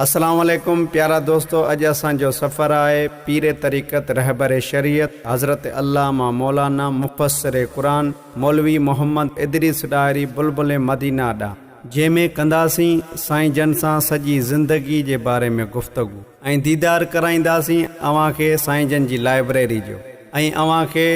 السلام عليڪم پيارا دوستو اڄ اسان جو سفر آهي پير طريقت رهبر شريعت حضرت علامه مولانا مفسر قرآن مولوي محمد ادريس ڏاهري بلبل مدينه ڏانهن جنهن ۾ ڪنداسين سائين جن سان سڄي زندگي جي باري ۾ گفتگو ۽ ديدار ڪرائينداسين اوهان کي سائين جن جي لائبريري جو ۽ اوهان کي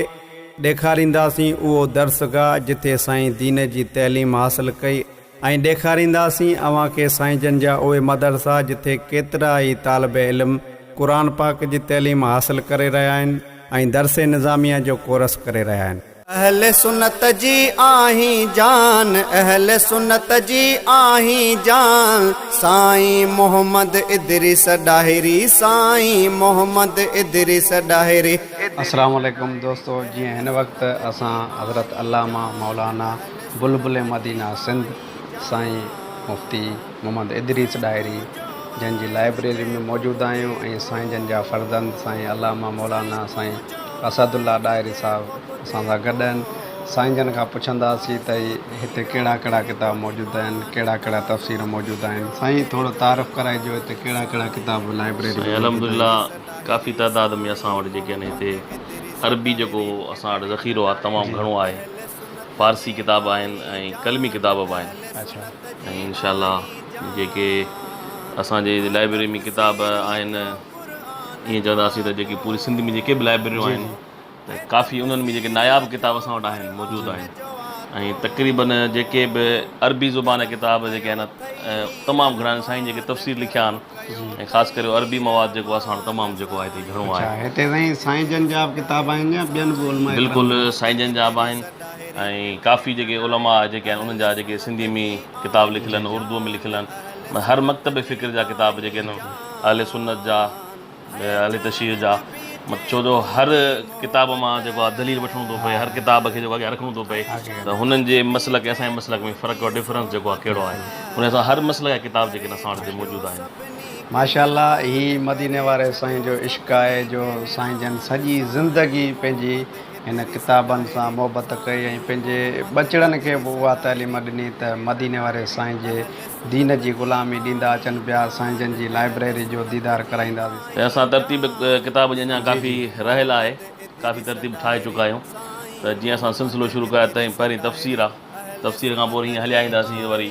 ڏيکارينداسين اهو درسگاهه جتي سائين دين جي تعليم حاصل ڪئي ۽ ڏيکارينداسين اوهان کي سائين جن جا اهي مدرسا جتي ڪيترا ئي طالب علم قرآن پاڪ جي تعليم حاصل ڪري رهيا آهن ۽ درس نظاميه جو ڪورس ڪري رهيا آهن. اهل سنت جي آهين جان اهل سنت جي آهين جان سائين محمد ادريس ڏاهري سائين محمد ادريس ڏاهري. السلام عليڪم دوستو جيئن هن وقت اسان حضرت علامه مولانا بلبل مدينه سنڌ سائين مفتي محمد ادريس ڏاهري جن جي لائبريري ۾ موجود آهيون ۽ سائين جن جا فرزند سائين علامه مولانا سائين اسد الله ڏاهري صاحب اسان سان گڏ آهن سائين جن کان پڇنداسين ته هتي ڪهڙا ڪهڙا ڪتاب موجود آهن ڪهڙا ڪهڙا تفسير موجود آهن سائين ٿورو تعارف ڪرائجو هتي ڪهڙا ڪهڙا ڪتاب لائبريري ۾ سائين موجود آهن. الحمدلله ڪافي تعداد ۾ اسان وٽ جيڪي آهن هتي عربي جيڪو اسان وٽ ذخيرو آهي تمام گهڻو آهي. فارسي ڪتاب آهن ۽ قلمي ڪتاب به آهن ۽ انشاء الله جيڪي اسان جي لائبريري ۾ ڪتاب آهن ائين چونداسين ته جيڪي پوري سنڌ ۾ جيڪي به لائبريريون آهن ته ڪافي انهن ۾ جيڪي ناياب ڪتاب اسان وٽ آهن موجود آهن ۽ تقريبن جيڪي به عربي زبان جا ڪتاب جيڪي آهن تمام گهڻا آهن سائين جيڪي تفسير لکيا آهن ۽ خاص ڪري عربي مواد جيڪو اسان وٽ تمام جيڪو آهي گهڻو آهي. اڇا هتي سائين سائين جن جا به ڪتاب آهن يا ٻين به علماء ڪرام بلڪل جا؟ سائين جن جا به آهن ۽ ڪافي جيڪي علماء جيڪي آهن انهن جا جيڪي سنڌي ۾ ڪتاب لکيل آهن اردو ۾ لکيل آهن هر مڪتب فڪر جا ڪتاب جيڪي آهن اهل سنت جا اهل تشيع جا ڇو جو هر ڪتاب مان جيڪو آهي دليل وٺڻو ٿو پئي هر ڪتاب کي جيڪو اڳيان رکڻو ٿو پئي ته هنن جي مسلڪ ۽ اسان جي مسلڪ ۾ فرق ڊفرنس جيڪو آهي ڪهڙو آهي ان سان هر مسلڪ جا ڪتاب جيڪي اسان وٽ هتي موجود آهن. ماشاء الله هي مديني واري سائين جو عشق آهي جو سائين جن سڄي زندگي پنهنجي هن ڪتابن سان محبت ڪئي ۽ پنهنجي ٻچڙن کي به اها تعليم ڏني ته مديني واري سائين جي دين جي غلامي ڏيندا اچن پيا سائين جن جي لائبريري جو ديدار ڪرائينداسين. ۽ اسان ترتيب ڪتاب جي اڃا ڪافي رهيل آهي ڪافي ترتيب ٺاهي چڪا آهيون ته جيئن اسان سلسلو شروع ڪيو تئين پهرين تفسير آ تفسير کان پوء ائين هليا اينداسين وري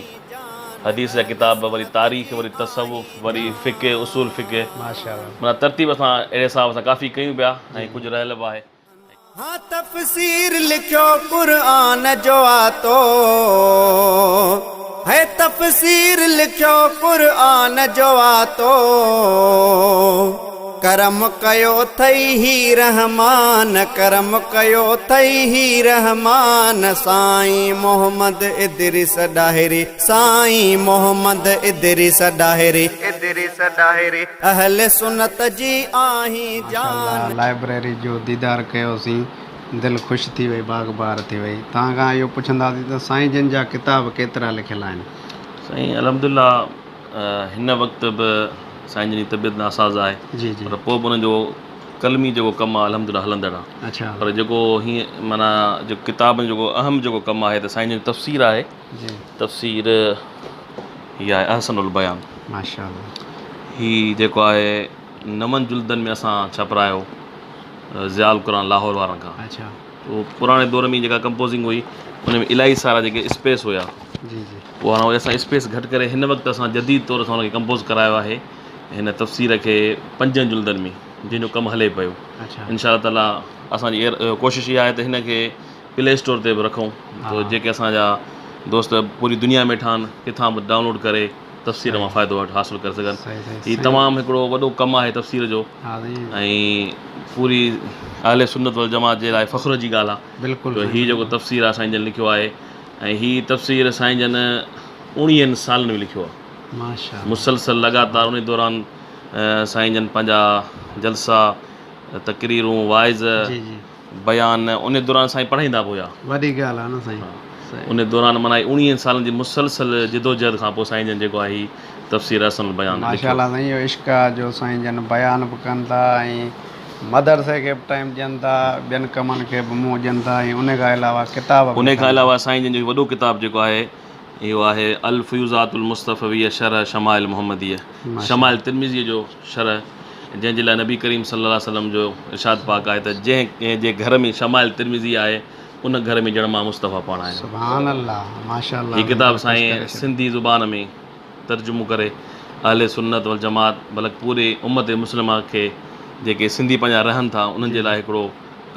حديث جا ڪتاب وري تاريخ وري تصوف وري فقه اصول فقه معنيٰ ترتيب اسان اهڙي حساب سان ڪافي ڪيون پيا ۽ ڪجهه رهيل به آهي. ها تفسير لکيو قرآن جو آتو هي تفسير لکيو قرآن جو آتو ڪرم ڪيو ٿئي هي رحمان ڪرم ڪيو ٿئي هي رحمان سائين محمد ادريس ڏاهري سائين محمد ادريس ڏاهري ادريس ڏاهري اهل سنت جي آهين جان. ماشاءالله لائبريري جو ديدار ڪيوسين دل خوش ٿي وئي باغ بهار ٿي وئي توهان کان اهو پڇنداسين ته سائين جن جا ڪتاب ڪيترا لکيل آهن. سائين الحمدلله هن وقت به سائين جن جي طبيعت ناساز آهي جي جي پر پوء به انهن جو قلمي جيڪو ڪم آهي الحمدلله هلندڙ آهي اڇا پر جيڪو هيئن معنيٰ جيڪو ڪتابن جو جيڪو اهم جيڪو ڪم آهي ته سائين جن جي تفسير آهي جي تفسير هي آهي احسن البيان ماشاء الله هي جيڪو آهي نون جلدن ۾ اسان ڇپرايو ضياء القرآن لاهور وارن کان اڇا اهو پراڻي دور ۾ جيڪا ڪمپوزنگ هئي ان ۾ الاهي سارا جيڪي اسپيس هيا جي جي اهو هاڻي اسان اسپيس گهٽ ڪري هن وقت اسان جديد طور سان ان کي ڪمپوز ڪرايو آهي هن تفسير کي پنجن جلدن ۾ جنهن جو ڪم هلي پيو اڇا انشاء الله تعالي اسان جي ڪوشش اها آهي ته هن کي پلي اسٽور تي به رکون ته جيڪي اسان جا دوست پوري دنيا ۾ ويٺا آهن ڪٿان به ڊائونلوڊ ڪري تفسير مان فائدو حاصل ڪري سگهن هي تمام هڪڙو وڏو ڪم آهي تفسير جو ۽ پوري اهل سنت والجماعت جي لاء فخر جي ڳالهه آهي بلڪل جو هي جيڪو تفسير آهي سائين جن لکيو آهي ۽ هي تفسير سائين جن اوڻيهن سالن ۾ لکيو آهي مسلسل لڳاتار ان دوران سائين جن پنهنجا جلسا تقريرون واعظ بيان ان دوران سائين پڙهائيندا به هيا. وڏي ڳالهه آهي نه سائين. ان دوران معنيٰ اوڻيهن سالن جي مسلسل جدوجهد کان پوء سائين جن جيڪو آهي هي تفسير احسن البيان لکيو. ماشاء الله سائين اهو عشق آ جو سائين جن بيان به ڪن ٿا ۽ مدرسي کي به ٽائيم ڏين ٿا ٻين ڪمن کي به منهن ڏين ٿا ۽ ان کان علاوه ڪتاب به ان لکن کان ٿا. علاوه سائين جن جو هي وڏو ڪتاب جيڪو آهي. اهو آهي الفيوضات المصطفويه شرح شمائل محمديه، شمائل ترمذيء جو شرح، جنهن جي لاء نبي ڪريم صلي الله عليه وسلم جو ارشاد پاڪ آهي ته جنهن ڪنهن جي گهر ۾ شمائل ترمذي آهي ان گهر ۾ ڄڻ مان مصطفيٰ پاڻ آهيان. سبحان الله ماشاء الله هي ڪتاب سائين سنڌي زبان ۾ ترجمو ڪري اهل سنت والجماعت بلڪ پوري امت مسلمه کي جيڪي سنڌي پنهنجا رهن ٿا انهن جي لاء هڪڙو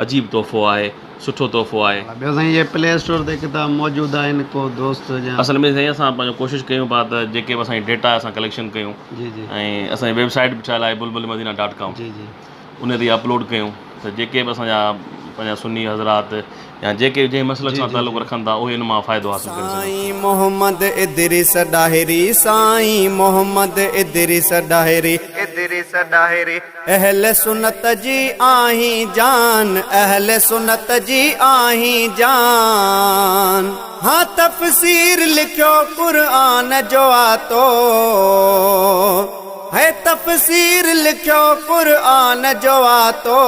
عجيب تحفو آهي سٺو تحفو آهي. ٻيو سائين اهي پلي اسٽور تي ڪتاب موجود آهن ڪو دوست يا. اصل ۾ سائين اسان پنهنجو ڪوشش ڪيون پيا ته جيڪي به اسان جي ڊيٽا اسان ڪليڪشن ڪيون جي جي ۽ اسان جي ويب سائيٽ به ٺهيل آهي بلبل مدينه ڊاٽ ڪام جي جي ان تي اپلوڊ ڪيون ته جيڪي به اسان جا پنهنجا سني حضرات يا جيڪي جنهن مسلڪ سان تعلق رکن ٿا اهي ان مان فائدو حاصل ڪري سگهن. سائين محمد ادريس ڏاهري سائين محمد ادريس ڏاهري. ادريس ڏاهري. اهل سنت جي آهين جان اهل سنت جي آهين جان ها تفسير لکيو قرآن جو آتو هي تفسير لکيو قرآن جو آتو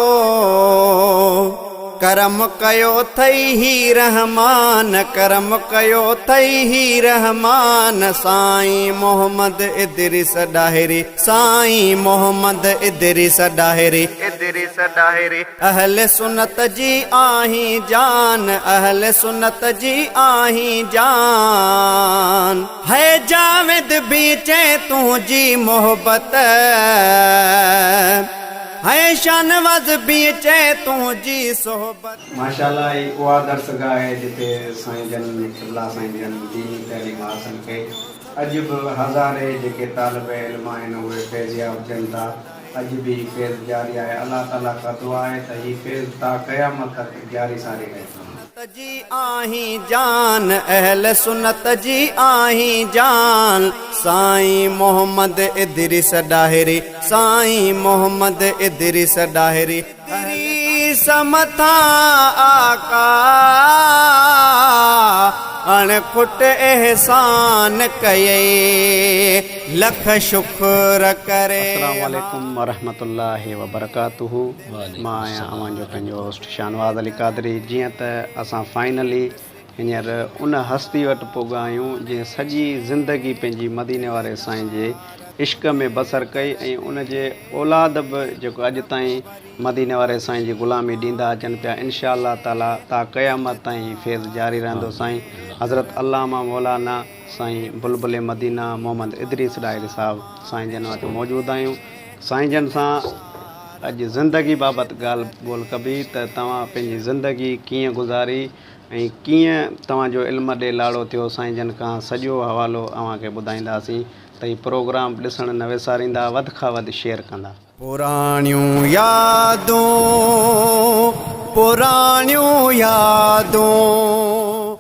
ڪرم ڪيو ٿئي هي رحمان ڪرم ڪيو ٿئي هي رحمان سائين محمد ادريس ڏاهري سائين محمد ادريس ڏاهري. ادريس ڏاهري. اهل سنت جي آهين جان اهل سنت جي آهين جان. هي جاويد به چئي تنهنجي محبت هي شاهنواز به چئي تنهنجي صحبت. ماشاءالله هي اها درسگاهه آهي جتي سائين جن قبلا سائين جن ديني تعليم حاصل ڪئي. اڄ به هزارين جيڪي طالب علم آهن اهي فيضياب ٿين ٿا. اڄ به هي فيض جاري آهي. الله تعالي کان دعا آهي ته هي فيض تا قيامت تڪ جاري ساري رهي. سنت جي آهين جان اهل سنت جي آهين جان سائين محمد ادريس ڏاهري سائين محمد ادريس ڏاهري. ادريس مٿان آقا اڻ کٽ احسان ڪيئي لک شڪر ڪري. السلام عليڪم ورحمة الله وبرڪاته مان آهيان اوهان جو پنهنجو هوسٽ شاهنواز علي قادري جيئن ته اسان فائنلي هينئر ان هستي وٽ پڳا آهيون جنهن سڄي زندگي پنهنجي مديني واري سائين جي عشق ۾ بسر ڪئي ۽ ان جي اولاد به جيڪو اڄ تائين مديني واري سائين جي غلامي ڏيندا اچن پيا انشاء الله تعالي تا قيامت تائين هي فيض جاري رهندو سائين حضرت علامه مولانا سائين بلبل مدينه محمد ادريس ڏاهري صاحب سائين جن وٽ موجود آهيون سائين جن سان اڄ زندگي بابت ڳالهه ٻولهه ڪبي ته توهان پنهنجي زندگي ڪيئن گذاري ۽ ڪيئن توهان جو علم ڏي لاڙو ٿيو سائين جن کان سڄو حوالو اوهان کي ٻڌائينداسين ته هي پروگرام ڏسڻ نه وساريندا وڌ کان وڌ شيئر ڪندا. پراڻيون يادون پراڻيون يادون.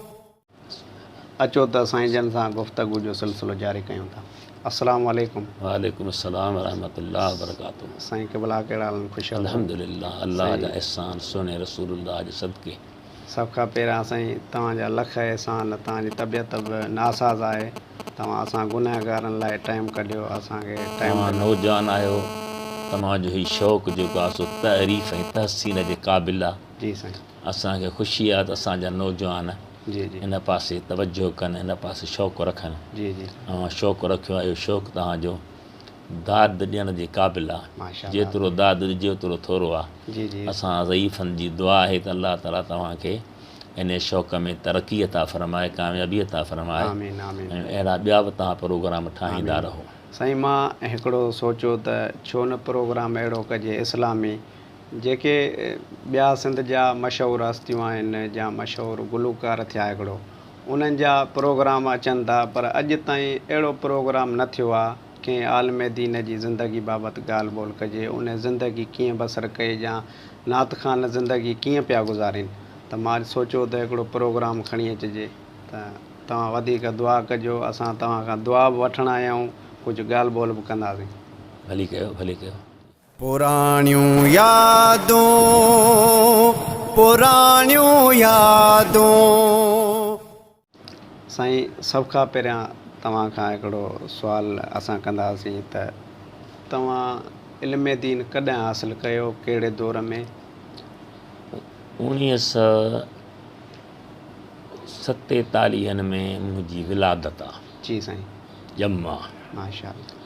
اچو ته سائين جن سان گفتگو جو سلسلو جاري ڪيون ٿا. السلام عليڪم. وعليڪم السلام ورحمة الله وبرڪاته. سائين قبلا ڪهڙا حال آهن خوش آهيو. الحمدلله الله جا احسان سهڻي رسول الله جي صدقي. سڀ کان پهريان سائين توهان جا لک احسان توهان جي طبيعت به ناساز آهي توهان اسان گنهگارن لاء ٽائيم ڪڍيو اسان کي ٽائيم توهان ڏنو. نوجوان آهيو توهان جو هي شوق جيڪو آهي سو تعريف ۽ تحسين جي قابل آهي. جي سائين. اسان کي خوشي آهي ته اسان جا نوجوان جي جي. هن پاسي توجه ڪن هن پاسي شوق رکن. جي جي. اوهان شوق رکيو آهي اهو شوق توهان جو داد ڏيڻ جي قابل آ. جيترو داد ڏجي اوترو ٿورو آ. اسان ضعيفن جي دعا آهي ته الله تعالي توهان کي انهي شوق ۾ ترقي عطا فرمائي ڪاميابي عطا فرمائي ۽ اهڙا ٻيا به توهان پروگرام ٺاهيندا رهو. سائين مان هڪڙو سوچيو ته ڇو نه پروگرام اهڙو ڪجي اسلامي جيڪي ٻيا سنڌ جا مشهور هستيون آهن جا مشهور گلوڪار ٿيا هڪڙو انهن جا پروگرام اچن ٿا پر اڄ تائين اهڙو پروگرام نه ٿيو آ ڪنهن عالم دين جي زندگي بابت ڳالهه ٻولهه ڪجي ان زندگي ڪيئن بسر ڪئي يا نعت خوان زندگي ڪيئن پيا گذارين ته مان اڄ سوچيو ته هڪڙو پروگرام کڻي اچجي ته توهان وڌيڪ دعا ڪجو اسان توهان کان دعا به وٺڻ آيا آهيون ڪجهه ڳالهه ٻولهه به ڪنداسين. ڀلي ڪيو ڀلي ڪيو. پراڻيون يادون پراڻيون يادون. سائين سڀ کان پهريان توهان کان هڪڙو سوال اسان ڪنداسين ته توهان علم دين ڪڏهن حاصل ڪيو ڪهڙي دور ۾؟ اوڻيهه سئو 47 ۾ منهنجي ولادت آ. جي سائين. ڄم آ. ماشاءالله.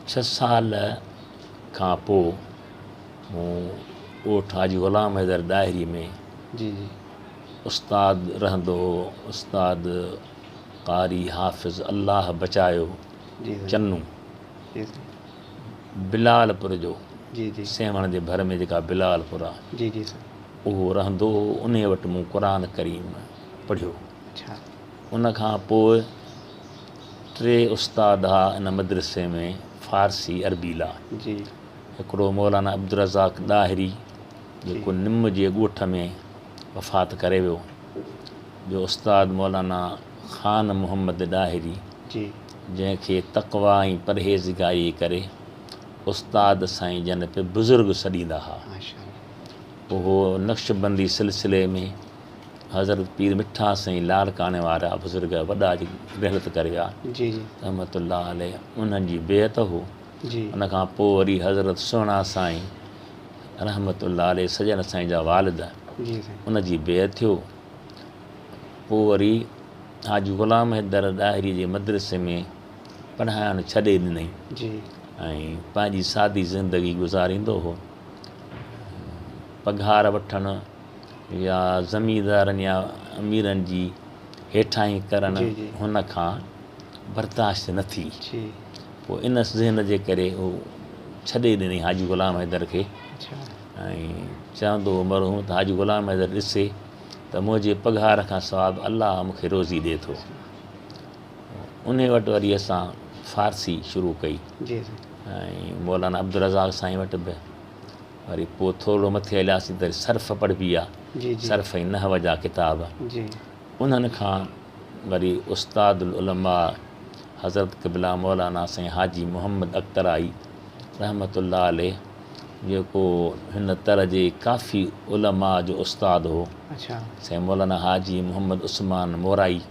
ڇهه سال کان پوء مون ڳوٺ حاجي غلام حيدر ڏاهري ۾ جي جي. استاد رهندو هو استاد قاري حافظ الله بچايو جي سائين. چنو جي سائين. بلالپور جو جي جي. سيوهڻ جي ڀر ۾ جيڪا بلالپور آ. جي جي سائين. اهو رهندو هو انهيء وٽ مون قرآن ڪريم پڙهيو. اڇا. ان کان پوء ٽي استاد ها ان مدرسي ۾ فارسي عربي لا. جي. هڪڙو مولانا عبدالرزاق ڏاهري جيڪو نم جي ڳوٺ ۾ وفات ڪري ويو. ٻيو استاد مولانا خان محمد ڏاهري جي. جنهن کي تقويٰ ۽ پرهيزگاريء جي ڪري استاد سائين جن پي بزرگ سڏيندا ها. ماشاءالله. اهو نقشبندي سلسلي ۾ حضرت پير مٺا سائين لاڙڪاڻي وارا بزرگ وڏا جيڪي رحلت ڪري ويا جي جي. رحمة الله عليه انهن جي بيعت هو. جي. ان کان پوء وري حضرت سهڻا سائين رحمة الله عليه سڄڻ سائين جا والد جي سائين. ان جي بيعت ٿيو. پوء وري حاجي غلام حيدر ڏاهري جي مدرسي ۾ پڙهائڻ ڇڏي ڏنائين جي. ۽ پنهنجي سادي زندگي گذاريندو هو. پگهار وٺڻ يا زميندارن يا اميرن جي هيٺاهين ڪرڻ هن کان برداشت نه ٿي. پوء ان ذهن جي ڪري هو ڇڏي ڏنائين حاجي غلام حيدر کي ۽ چوندو هو مرحوم ته حاجي غلام حيدر ڏسي ته منهنجي پگهار کان سواء به الله مون کي روزي ڏئي ٿو. انهي وٽ وري اسان فارسي شروع ڪئي ۽ مولانا عبدالرزاق سائين وٽ به وري پوء ٿورڙو مٿي هلياسين ته صرف پڙهبي آ، صرف ۽ نحو جا ڪتاب، انهن کان وري استاد العلماء حضرت قبله مولانا سائين حاجي محمد اخترائي رحمة الله عليه جيڪو هن تر جي ڪافي علماء جو استاد هو، سائين مولانا حاجي محمد عثمان مورائي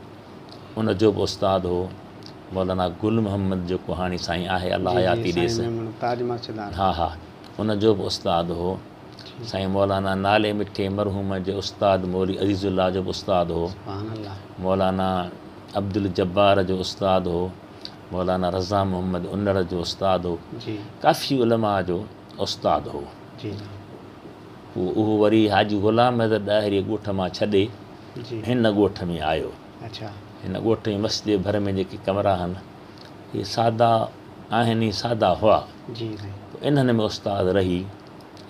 ان جو به استاد هو، مولانا گل محمد جيڪو هاڻي سائين آهي الله حياتي ڏيس، ها ها. ان جو به استاد هو. سائين مولانا نالي مٺي مرحوم جي استاد مولوي عزيز الله جو به استاد هو. مولانا عبدالجبار جو استاد هو. مولانا رضا محمد انڙ جو استاد هو. ڪافي علماء جو استاد هو. پوء اهو وري حاجي غلام حيدر ڏاهري ڳوٺ مان ڇڏي هن ڳوٺ ۾ آيو. هن ڳوٺ ۾ مسجد جي ڀر ۾ جيڪي ڪمرا هن اهي سادا آهن ئي سادا هئا. پوء انهن ۾ استاد رهي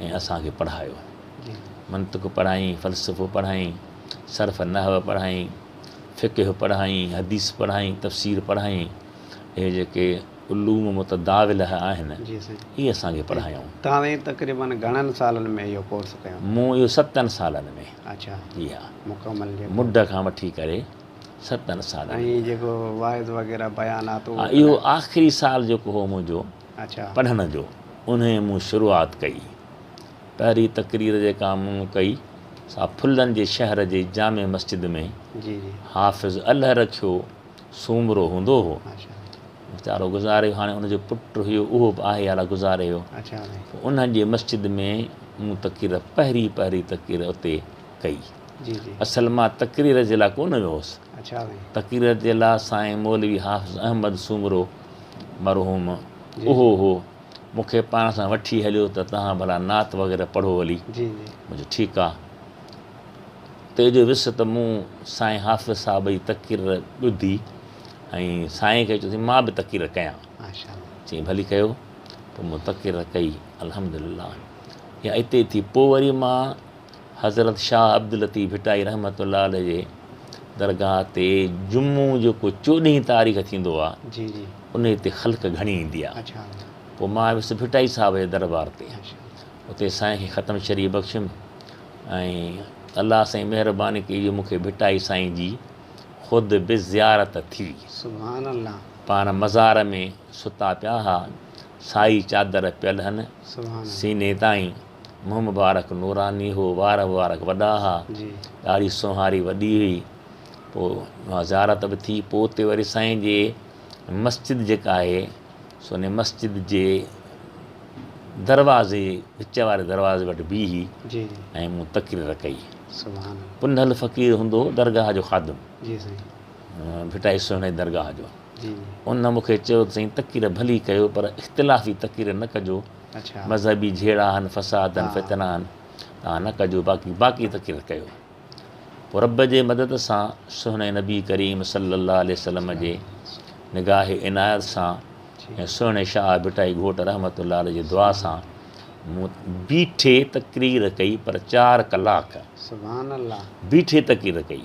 ۽ اسان کي پڙهايو. منطق پڙهائين، فلسفو پڙهائين، صرف نحو پڙهائين، فقه پڙهائين، حديث پڙهائين، تفسير پڙهائين. اهي جيڪي علوم متداوله آهن، اهي اسان کي پڙهايائون. توهان سائين تقريباً گهڻن سالن ۾ اهو ڪورس ڪيو؟ مون اهو ستن سالن ۾. جي ها. مڪمل جيڪو. مڍ کان وٺي ڪري ستن سالن ۾. ۽ جيڪو واعظ وغيره بيانات اهو ها اهو آخري سال جيڪو هو منهنجو پڙهڻ جو انهيء مون شروعات ڪئي. پهرين تقرير جيڪا مون ڪئي سا ڦلن جي شهر جي جامع مسجد ۾ حافظ الهه رکيو سومرو هوندو هو. ويچارو گذاري ويو هاڻي ان جو پٽ هيو اهو به آهي الا گذاري ويو. پوء انهن جي مسجد ۾ مون تقرير پهرين پهرين تقرير اتي ڪئي. اصل مان تقرير جي لاء ڪونه ويو هوس. تقرير جي لاء سائين مولوي حافظ احمد سومرو مرحوم اهو هو، مون کي پاڻ سان وٺي هليو ته توهان ڀلا نعت وغيره پڙهو هلي. مون چيو ٺيڪ آ. تي جو ويس ته مون سائين حافظ صاحب جي تقرير ٻڌي ۽ سائين کي چيو مان به تقرير ڪيان. چيائين ڀلي ڪيو. پوء مون تقرير ڪئي الحمدلله. اها اتي ٿي. پوء وري مان حضرت شاهه عبداللطيف ڀٽائي رحمة الله عليه جي درگاهه تي جمعو جيڪو چوڏهين تاريخ ٿيندو آ انهي تي خلق گهڻي ايندي آ پوء مان ويس ڀٽائي صاحب جي دربار تي اتي سائين کي ختم شريف بخشيم ۽ الله سائين مهرباني ڪئي جو مون کي ڀٽائي سائين جي خود به زيارت ٿي. پاڻ مزار ۾ ستا پيا ها سائي چادر پيل هن سيني تائين. منهن مبارڪ نوراني هو، وار مبارڪ وڏا ها، ڏاڙهي سونهاري وڏي هئي، پوء اها زيارت به ٿي، پوء اتي وري سائين جي مسجد جيڪا آهي سو ان مسجد جي دروازي وچ واري دروازي وٽ بيهي ۽ مون تقرير ڪئي. پنهل فقير هوندو هو درگاهه جو خادم. ڀٽائي سهڻي درگاهه جو. ان مون کي چيو ته سائين تقرير ڀلي ڪيو پر اختلافي تقرير نه ڪجو. مذهبي جهيڙا آهن، فساد آهن، فتنا آهن، توهان نه ڪجو باقي باقي تقرير ڪيو. پوء رب جي مدد سان سهڻي نبي ڪريم صلي الله عليه وسلم جي نگاهه عنايت سان ۽ سهڻي شاهه ڀٽائي گهوٽ رحمة الله عليه جي دعا سان مون بيٺي تقرير ڪئي پر چار ڪلاڪ بيٺي تقرير ڪئي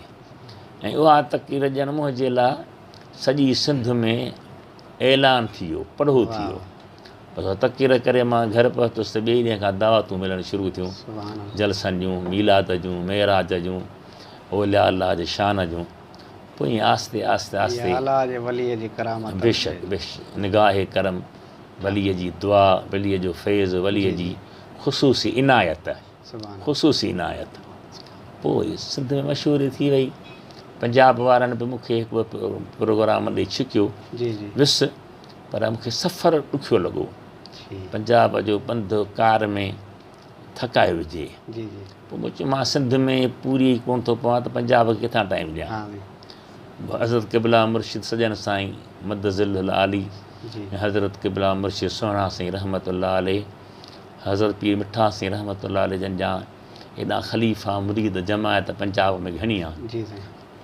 ۽ اها تقرير ڄڻ منهنجي لاء سڄي سنڌ ۾ اعلان ٿي ويو، پڙهو ٿي ويو. بس اها تقرير ڪري مان گهر پهتس ته ٻئي ڏينهن کان دعوتون ملڻ شروع ٿيون، جلسن جون، ميلاد جون، معراج جون، اولياء الله جي شان جون. پوء ائين آهستي آهستي آهستي. بيشڪ بيشڪ نگاهه ڪرم، وليء جي دعا، وليء جو فيض، وليء جي خصوصي عنايت، خصوصي عنايت. پوء سنڌ ۾ مشهوري ٿي وئي. پنجاب وارن به مون کي هڪ ٻه پروگرام ڏئي ڇڪيو، ويس. پر مون کي سفر ڏکيو لڳو. پنجاب جو پنڌ ڪار ۾ ٿڪايو وجهي. پوء مون چيو مان سنڌ ۾ پوري ئي ڪونه ٿو پوان ته پنجاب کي ڪٿان ٽائيم ڏيان. حضرت قبلا مرشد سڄڻ سائين مد ظله العالي ۽ حضرت قبلا مرشد سهڻا سائين رحمة الله عليه، حضرت پير مٺا سائين رحمة الله عليه جن جا ايڏا خليفا مريد جماعت پنجاب ۾ گهڻي آ.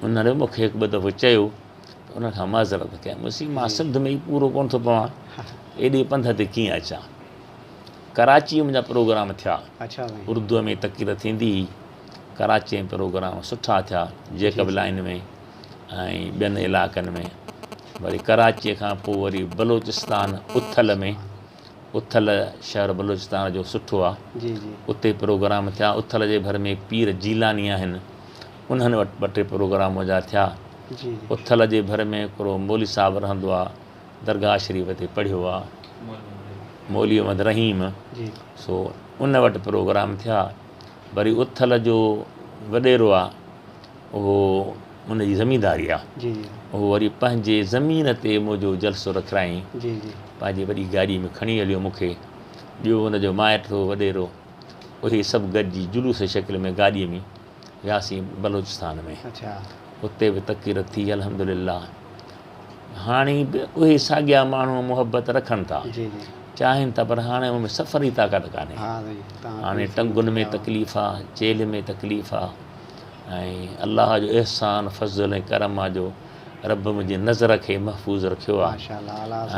انهن به مون کي هڪ ٻه دفعو چيو ته انهن کان معذرت ڪيم. مون مان سنڌ ۾ ئي پورو ڪونه ٿو پوان، ايڏي پنڌ تي ڪيئن اچان. ڪراچيء منهنجا پروگرام ٿيا. اردوء ۾ تقرير ٿيندي هئي. ڪراچيء ۾ پروگرام سٺا ٿيا، جيڪب لائين ۾ ۽ ٻين علائقن ۾. وري ڪراچيء کان پوء وري بلوچستان اٿل ۾، اٿل شهر بلوچستان جو سٺو آ، اتي پروگرام ٿيا. اٿل جي ڀر ۾ پير جيلاني آهن. انهن وٽ ٻه ٽي پروگرام منهنجا ٿيا. اٿل جي ڀر ۾ هڪڙو مولوي صاحب رهندو آ، درگاهه شريف تي پڙهيو آ، مولوي محمد رحيم، سو ان وٽ پروگرام ٿيا. وري اٿل جو وڏيرو آ، اهو ان جي زمينداري آ، اهو وري پنهنجي زمين تي منهنجو جلسو رکرايائين، پنهنجي وڏي گاڏي ۾ کڻي هليو مون کي. ٻيو ان جو مائٽ هو وڏيرو، اهي سڀ گڏجي جلوس جي شڪل ۾ گاڏيء ۾ وياسين بلوچستان ۾ اتي به تقرير ٿي الحمدلله هاڻي به اهي ساڳيا ماڻهو محبت رکن ٿا چاهين ٿا پر هاڻي ان ۾ سفر جي طاقت ڪانهي هاڻي ٽنگن ۾ تڪليف آ چيلهه ۾ تڪليف آ ۽ الله جو احسان فضل ۽ ڪرم آ جو رب منهنجي نظر کي محفوظ رکيو آ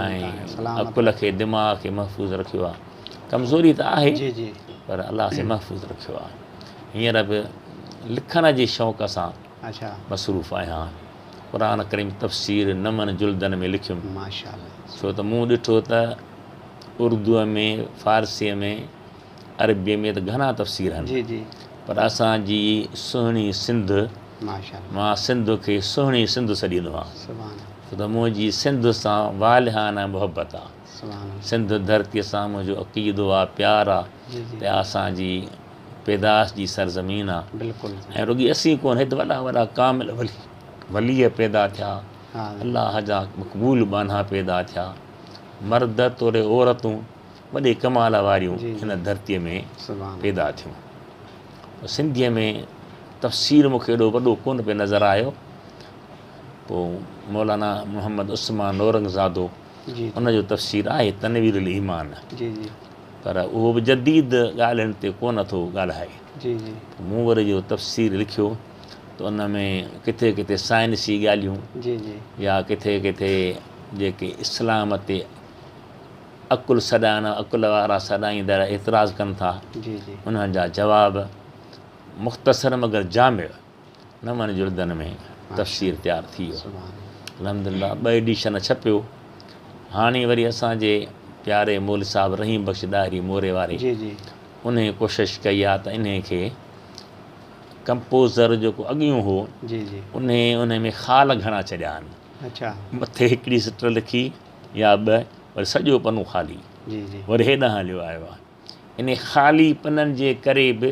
۽ عقل کي دماغ کي محفوظ رکيو آ ڪمزوري ته آهي پر الله سي محفوظ رکيو آ هينئر به لکڻ جي شوق سان مصروف آهيان. قرآن ڪريم تفسير نون جلدن ۾ لکيم. ڇو ته مون ڏٺو ته اردوء ۾ فارسيء ۾ عربيء ۾ ته گهڻا تفسير آهن پر اسان جي سهڻي سنڌ، مان سنڌ کي سهڻي سنڌ سڏيندو آهيان ڇو ته منهنجي سنڌ سان والهانه محبت آهي. سنڌ ڌرتيء سان منهنجو عقيدو آهي، پيار آهي ته اسان جي پيدائش جي سرزمين آ ۽ رڳي اسين ڪونه هت وڏا وڏا ڪامل ولي پيدا ٿيا الله جا مقبول ٻانها پيدا ٿيا مرد توڙي عورتون وڏي ڪمال واريون هن ڌرتي ۾ پيدا ٿيون سنڌيء ۾ تفسير مون کي ايڏو وڏو ڪونه پئي نظر آيو پوء مولانا محمد عثمان نورنگ زادو ان جو تفسير آهي تنوير الايمان پر اهو به جديد ڳالهين تي ڪونه ٿو ڳالهائي. مون وري جو تفسير لکيو ته ان ۾ ڪٿي ڪٿي سائنسي ڳالهيون يا ڪٿي ڪٿي جيڪي اسلام تي عقل سڏائڻ عقل وارا سڏائيندڙ اعتراض ڪن ٿا انهن جا جواب مختصر مگر جامع نون جلدن ۾ تفسير تيار ٿي ويو. الحمدلله ٻه ايڊيشن ڇپيو. هاڻي وري اسان جي پياري مولوي صاحب رحيم بخش ڏاهري موري واري انهي ڪوشش ڪئي آ ته انهي کي ڪمپوزر جيڪو اڳيون هو انهي انهي ۾ خال گهڻا ڇڏيا آهن. مٿي هڪڙي سٽ لکي يا ٻه وري سڄو پنو خالي وري هيڏانهن هليو آيو آ. انهي خالي پنن جي ڪري به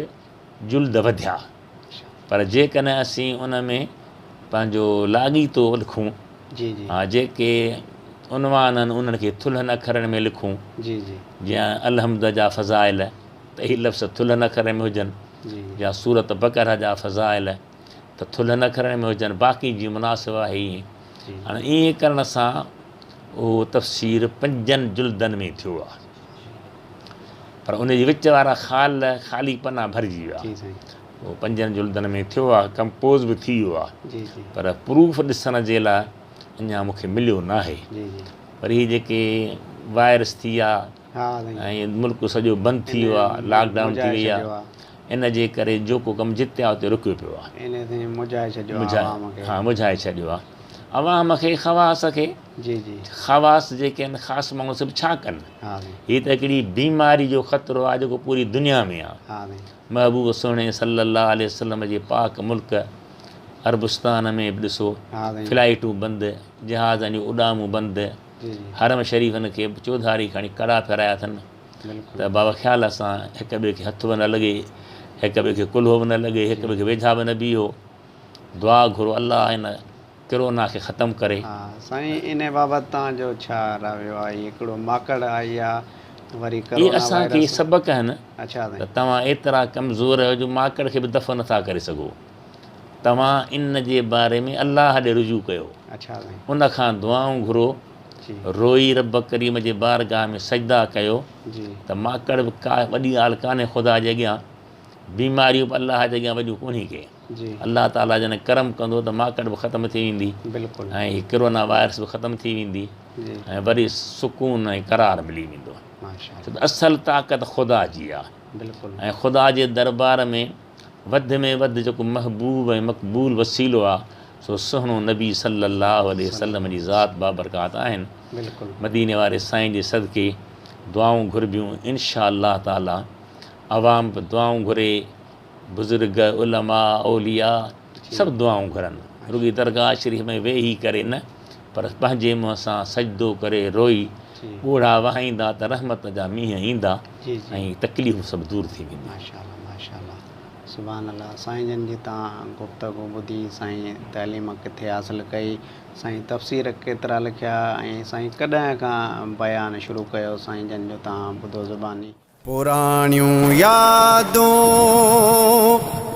جلد وڌيا پر جيڪڏهن اسين ان ۾ پنهنجو لاڳيتو لکون ها جيڪي عنوان آهن انهن کي ٿلهن اکرن ۾ لکون جيئن الحمد جا فضائل ته هي لفظ ٿلهن اکرن ۾ هجن يا سورت بقره جا فضائل ته ٿلهن اکرن ۾ هجن باقي جيئن مناسب آهي ائين. هاڻي ائين ڪرڻ سان اهو تفسير پنجن جلدن ۾ ٿيو آهي پر ان جي وچ وارا خال خالي پنا ڀرجي ويا. اهو پنجن جلدن ۾ ٿيو آهي ڪمپوز به ٿي ويو آهي پر پروف ڏسڻ جي لاء اڃا مون کي مليو ناهي. پر هي جيڪي وائرس ٿي ويا ۽ ملڪ سڄو بند ٿي ويو آهي لاڪ ڊائون ٿي وئي آهي ان جي ڪري جيڪو ڪم جتي آهي اتي رڪيو پيو آهي. ها مجهائي ڇڏيو آهي عوام کي خواص کي خواص جيڪي آهن خاص ماڻهو سڀ ڇا ڪن هي ته هڪڙي بيماري جو خطرو آهي جيڪو پوري دنيا ۾ آهي محبوب سهڻي صلي الله عليه وسلم جي پاڪ ملڪ عربستان ۾ به ڏسو فلائيٽون بند جهازن جون اڏامون بند حرم شريفن کي به چوڌاري کڻي ڪڙا ڦيرايا اٿن ته بابا خيال سان هڪ ٻئي کي هٿ به نه لڳي، هڪ ٻئي کي ڪلهو به نه لڳي، هڪ ٻئي کي ويجها به نه بيهو، دعا گهرو الله هن ڪرونا کي ختم ڪري. ها سائين انهي بابت توهان جو ڇا رايو آهي هڪڙو ماڪڙ آئي آ وري اهي ڪرونا اسان کي وائرس سبق آهن اڇا ته سائين. توهان ايترا ڪمزور آهيو جو ماڪڙ کي به دفع نٿا ڪري سگهو. توهان ان جي باري ۾ الله ڏي رجوع ڪيو، ان کان دعائون گهرو، روئي رب ڪريم جي بارگاهه ۾ سجدا ڪيو ته ماڪڙ به ڪا وڏي ڳالهه ڪانهي خدا جي اڳيان، بيماريون به الله جي اڳيان وڏيون ڪونهي ڪي. الله تعاليٰ جڏهن ڪرم ڪندو ته ماڪڙ به ختم ٿي ويندي ۽ هي ڪرونا وائرس به ختم ٿي ويندي ۽ وري سڪون ۽ قرار ملي ويندو. ڇو ته اصل طاقت خدا جي آهي ۽ خدا جي دربار ۾ وڌ ۾ وڌ جيڪو محبوب ۽ مقبول وسيلو آ سو سهڻو نبي صلي الله عليه وسلم جي ذات بابرڪات آهن. مديني واري سائين جي صدقي دعائون گهربيون انشاء الله تعالي عوام به دعائون گهري بزرگ علماء اولياء سڀ دعائون گهرن رڳي درگاهه شريف ۾ ويهي ڪري نه پر پنهنجي منهن سان سجدو ڪري روئي ڳوڙها وهائيندا ته رحمت جا مينهن ايندا ۽ تڪليفون سڀ دور ٿي وينديون. ماشاءالله ماشاءالله سبحان الله سائين جن جي تان گفتگو ٻڌي سائين تعليم ڪٿي حاصل ڪئي سائين تفسير ڪيترا لکيا ۽ سائين ڪڏهن کان بيان شروع ڪيو سائين جن جو تان ٻڌو زباني. پراڻيون يادون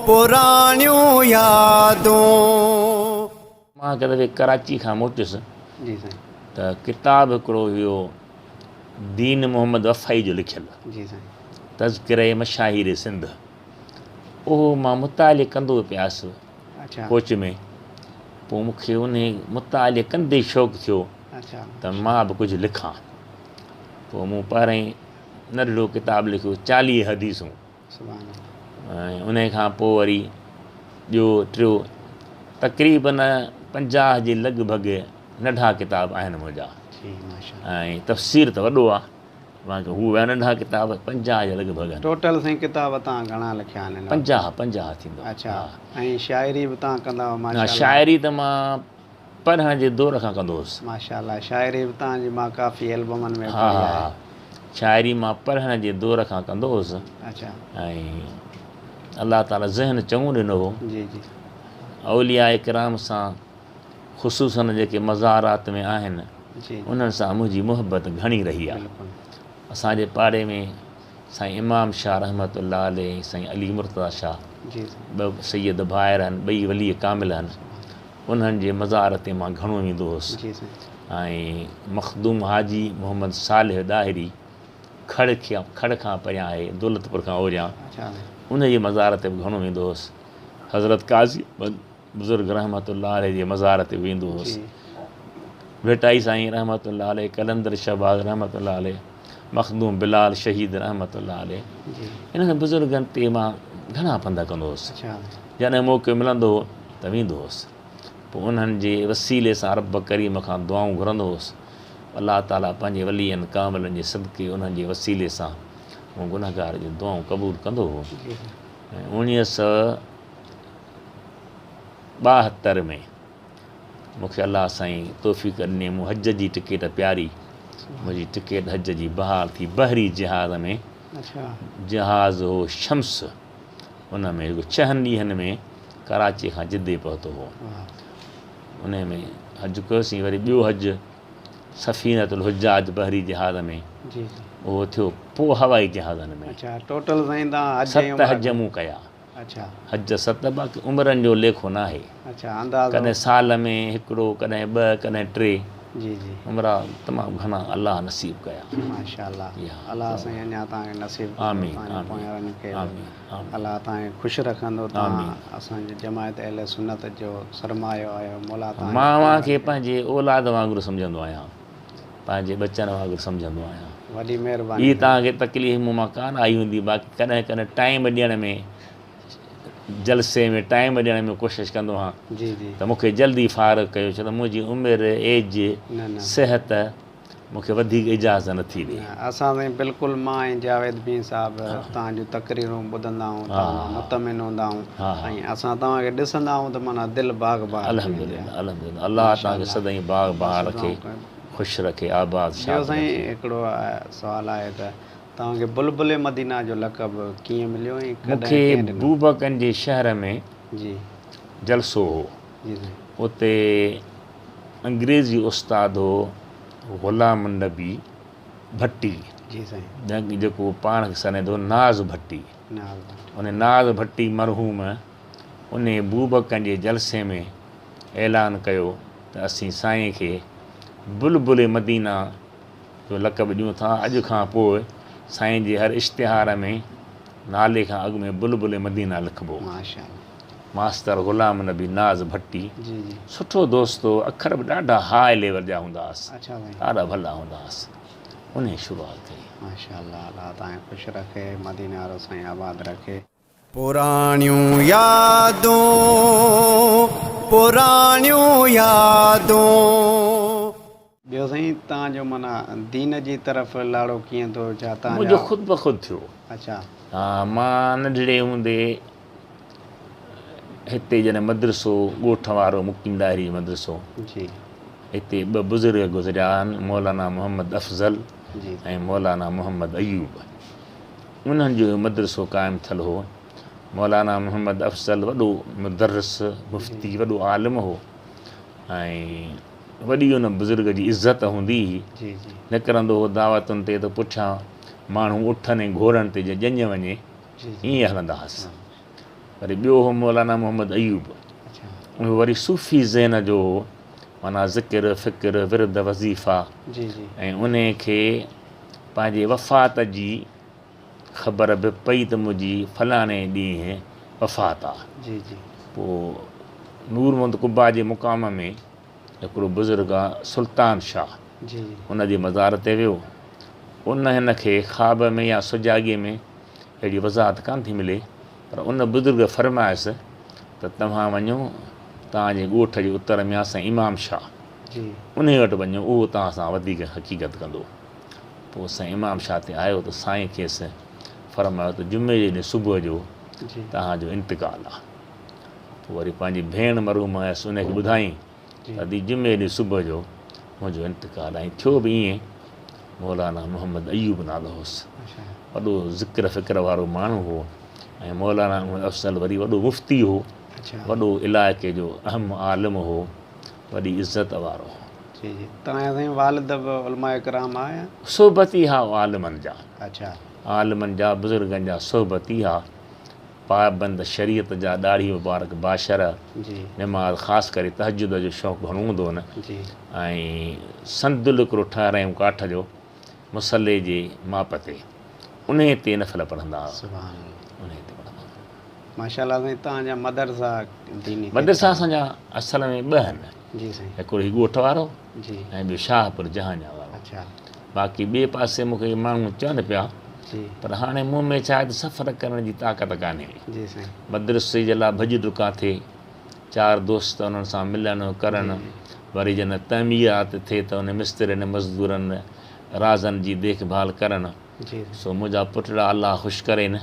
پراڻيون يادون. مان هڪ دفعي ڪراچي کان موٽيس ته ڪتاب هڪڙو هيو دين محمد وفائي جو لکيل تذڪره مشاهير سنڌ اهو مان مطالعي ڪندو پيس ڪوچ ۾ پوء مون کي انهي مطالعي ڪندي شوق ٿيو ته مان به ڪجهه لکان پوء مون پهرئين ننڍڙو ڪتاب لکيو 40 حديثون ۽ انهي کان پوء وري ٻيو ٽيو تقريبن 50 جي لڳ ڀڳ ننڍا ڪتاب آهن منهنجا ۽ تفسير ته وڏو آهي باقي هو ويا ننڍا ڪتاب 50 جي لڳ ڀڳ آهن. ٽوٽل سائين ڪتاب توهان گهڻا لکيا آهن؟ 50 ٿيندو. اڇا ۽ شاعري به توهان ڪندا هئا ماشاء الله. شاعري ته مان پڙهڻ جي دور کان ڪندو هوس. ماشاء الله شاعري به توهان جي مان ڪافي البمن ۾ پڙهي آهي. ها شاعري مان پڙهڻ جي دور کان ڪندو هوس. اڇا. ۽ الله تعالي ذهن چڱو ڏنو هو. جي جي. اولياء ڪرام سان خصوصاً جيڪي مزارات ۾ آهن انهن سان منهنجي محبت گهڻي رهي آهي. اسان جي پاڙي ۾ سائين امام شاهه رحمة الله عليه ۽ سائين علي مرتضيٰ شاهه ٻه سيد ڀائر آهن، ٻئي ولي ڪامل آهن. انهن جي مزار تي مان گهڻو ويندو هوس ۽ مخدوم حاجي محمد صالح ڏاهري کڙ کڙ کان پريان آهي، دولتپور کان اوريان، ان جي مزار تي به گهڻو ويندو هوس. حضرت قاضي احمد بزرگ رحمة الله عليه جي مزار تي به ويندو هوس. ڀٽائي سائين رحمة الله عليه، قلندر شهباز رحمة الله عليه، مخدوم بلال شهيد رحمة الله عليه، انهن بزرگن تي مان گهڻا پنڌ ڪندو هوس. جڏهن موقعو ملندو هو ته ويندو هوس. پوء انهن جي وسيلي سان رب ڪريم کان دعائون گهرندو هوس. الله تعاليٰ پنهنجي ولين ڪاملن جي صدقي انهن جي وسيلي سان مون گنهگار جون دعائون قبول ڪندو هو. ۽ 1972 ۾ مون کي الله سائين توفيق ڏني مون حج جي ٽڪيٽ پياري منهنجي ٽڪيٽ حج جي بحال ٿي بحري جهاز ۾ جهاز هو شمس ان ۾ رڳو ڇهن ڏينهن ۾ ڪراچيء کان جدي پهتو هو. انهيء ۾ حج ڪيوسين، وري ٻيو حج سفينة الحجاج بحري جهاز ۾ اهو ٿيو، پوء هوائي جهازن ۾ ست حج مون ڪيا. اڇا. حج ست باقي عمرن جو ليکو ناهي. اڇا اندازو. ڪڏهن سال ۾ هڪڙو ڪڏهن ٻه ڪڏهن ٽي. جي جي. عمرا تمام گهڻا الله نصيب ڪيا. ماشاء الله جي ها. الله سائين اڃا توهان کي نصيب ڪندو آمين توهان جي آمين پوئينرن کي به آمين آمين. الله توهان کي خوش رکندو توهان آمين. اسان جي جماعت اهل سنت جو سرمايو آهيو مولا توهان جي مان اوهان پوئينرن کي کي. پنهنجي اولاد وانگر سمجهندو آهيان. پنهنجي ٻچن وانگر سمجهندو آهيان. وڏي مهرباني ٻي سائين. توهان کي تڪليف مون مان ڪانه آئي هوندي باقي ڪڏهن ڪڏهن ٽائيم ڏيڻ ۾ جلسي ۾ ٽائيم ڏيڻ ۾ ڪوشش ڪندو آهيان جي جي. ته مون کي جلدي فارغ ڪيو ڇو ته منهنجي عمر ايج نه نه. صحت مون کي وڌيڪ اجازت نٿي ڏي. نه اسان سائين بلڪل مان ۽ جاويد بين صاحب توهان جون تقريرون ٻڌندا آهيون توهان مان مطمئن هوندا آهيون ۽ اسان توهان کي ڏسندا آهيون ته معنيٰ دل باغ بهار ٿي ويندي آهي. الحمدلله الحمدلله الله توهان کي سدائين باغ بهار رکي خوش رکي آباد ٻيو شاد سائين رکي. هڪڙو سوال آهي ته توهان کي بلبل مدينه جو لقب ڪيئن مليو ۽ مون ڪڏهن کي ڪنهن ڏنو؟ بوبڪن جي شهر ۾ جي. جلسو هو جي سائين. اتي انگريزي استاد هو غلام النبي ڀٽي جي سائين. جيڪو پاڻ کي سڏائيندو هو ناز ڀٽي. ناز ڀٽي. ان ناز ڀٽي مرحوم انهي بوبڪن جي جلسي ۾ اعلان ڪيو ته اسين سائين کي بلبل مدينه جو لقب ڏيون ٿا اڄ کان پوء سائين جي هر اشتهار ۾ نالي کان اڳ ۾ بلبل مدينه لکبو. ماشاءالله. ماستر غلام نبي ناز ڀٽي جي جي. سٺو دوست هو اکر به ڏاڍا هاء ليول جا هوندا هئس اڇا سائين. ڏاڍا ڀلا هوندا هئس انهي شروعات ڪئي. ماشاءالله الله توهان کي خوش رکي مديني وارو سائين آباد رکي. پراڻيون يادون پراڻيون يادون. ٻيو سائين توهان جو معنيٰ دين جي طرف لاڙو ڪيئن ٿيو ڇا توهان منهنجو جا. خود بخود ٿيو. اڇا. ها مان ننڍڙي هوندي هتي جڏهن مدرسو ڳوٺ وارو مقيم ڏاهري جو مدرسو جي. هتي ٻه بزرگ گذريا آهن مولانا محمد افضل جي. ۽ مولانا محمد ايوب انهن جو اهو مدرسو قائم ٿيل هو مولانا محمد افضل وڏو مدرس مفتي وڏو عالم هو ۽ وڏي ان بزرگ جي عزت هوندي هئي جي جي. نڪرندو هو دعوتن تي ته پٺيان ماڻهو اٺن ۽ گهوڙن تي جيئن ڄڃ وڃي ائين هلندا هئس. وري ٻيو هو مولانا محمد ايوب. اهو وري صوفي ذهن جو هو، معنيٰ ذڪر، فڪر، ورد، وظيفا ۽ انهي کي پنهنجي وفات جي خبر به پئي ته منهنجي فلاڻي ڏينهن وفات آ. پوء نور محمد قبا جي مقام ۾ هڪڙو بزرگ آ سلطان شاهه ان جي مزار تي ويو. ان هن کي خواب ۾ يا سجاڳيء ۾ اهڙي وضاحت ڪانه ٿي ملي پر ان بزرگ فرمايس ته توهان وڃو توهان جي ڳوٺ جي اتر ۾ آ سائين امام شاهه انهي وٽ وڃو اهو توهان سان وڌيڪ حقيقت ڪندو. پوء سائين امام شاهه تي آيو ته سائين کيس فرمايو ته جمعي جي ڏينهن صبح جو توهان جو انتقال آ. پوء وري پنهنجي ڀيڻ مرحومه هيس انهي کي ٻڌائين ته ادي جمعي ڏينهن صبح جو منهنجو انتقال آ ۽ ٿيو به ائين. مولانا محمد ايوب نالو هوس. وڏو ذڪر فڪر وارو ماڻهو هو ۽ مولانا محمد افضل وري وڏو مفتي هو. وڏو علائقي جو اهم عالم هو. وڏي عزت وارو هو. جي جي توهان جا سائين والد به علماء ڪرام ها يا؟ صحبتي ها عالمن جا. اڇا. عالمن جا بزرگن جا صحبتي ها. پابند شريعت جا ڏاڙهي مبارڪ باشرع نماز خاص ڪري تهجد جو شوق گهڻو هوندو هن ۽ صندل هڪڙو ٺهرايائون ڪاٺ جو مصلي جي ماپ تي انهي تي نفل پڙهندا هئا. سبحان الله. انهي تي پڙهندا هئا. ماشاءالله سائين توهان جا مدرسا ديني ڪيترا مدرسا اسان جا اصل ۾ ٻه آهن. جي سائين. هڪڙو هي ڳوٺ وارو جي. ۽ ٻيو شاهپور جهانيان وارو. اڇا. باقي ٻئي پاسي مون کي ماڻهو چون پيا جي. پر هاڻي مون ۾ ڇا آهي ته سفر ڪرڻ جي طاقت ڪانهي. جي سائين. مدرسي جي لاء ڀڄ ڊڪان ٿئي، چار دوست انهن سان ملڻ ڪرڻ، وري جڏهن تعميرات ٿئي ته ان مسترين مزدورن رازن جي ديک ڀال ڪرڻ. جي. سو منهنجا پٽڙا الله خوش ڪرين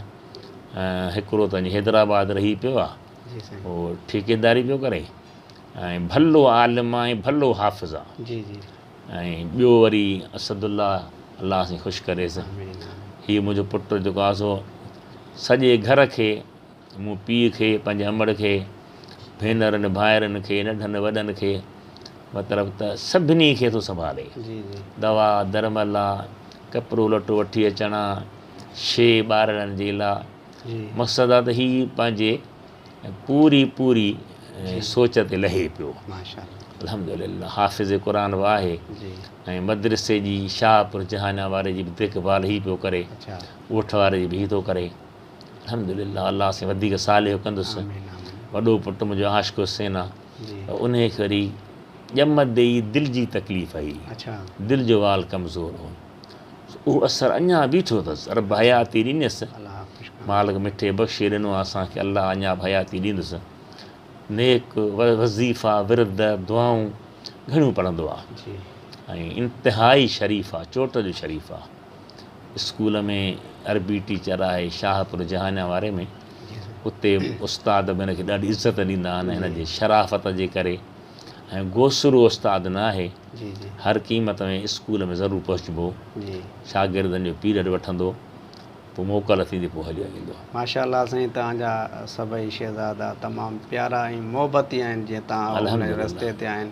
هڪڙو ته وڃي حيدرآباد رهي پيو آ. جي سائين. هو ٺيڪيداري پيو ڪري ۽ ڀلو عالم آ ۽ ڀلو حافظ آ. جي جي. ۽ ٻيو وري اسد الله، الله سائين خوش ڪريس. هي منهنجو پٽ جيڪو آ سو سڄي گهر کي، مون پيء کي، پنهنجي امڙ کي، ڀينرن ڀائرن کي، ننڍن وڏن کي، مطلب ته سڀني کي ٿو سنڀالي. دوا درملا، ڪپڙو لٽو وٺي اچڻا، شيء ٻارڙن جي لا. مقصد آ ته هي پنهنجي پوري پوري سوچ تي لهي پيو. الحمدلله حافظ قرآن به آهي ۽ مدرسي جي شاهپور جهانيان واري جي به ديک ڀال هي پيو ڪري، ڳوٺ واري جي به هي ٿو ڪري. الحمدلله الله سائين وڌيڪ صالح ڪندس. وڏو پٽ منهنجو عاشق حسين آ ته انهي کي وري ڄمندي ئي دل جي تڪليف هئي، دل جو وال ڪمزور هو. اهو اثر اڃا بيٺو اٿس. رب حياتي ڏنيس. مالڪ مٺي بخشي ڏنو آ اسان کي الله اڃا به حياتي ڏيندس. نيڪ وظيفا ورد دعائون گهڻيون پڙهندو آ ۽ انتهائي شريف آ چوٽ جو شريف آ. اسڪول ۾ عربي ٽيچر آهي شاهپور جهانيان واري ۾ اتي استاد به هن کي ڏاڍي عزت ڏيندا آهن هن جي شرافت جي ڪري ۽ گوسرو استاد نه آهي هر قيمت ۾ اسڪول ۾ ضرور پهچبو شاگردن جو پيريڊ وٺندو پوء موڪل ٿيندي پوء هليو ايندو. ماشاء الله سائين توهان جا سڀئي شهزادا تمام پيارا ۽ محبتي آهن جيئن توهان ان رستي تي آهن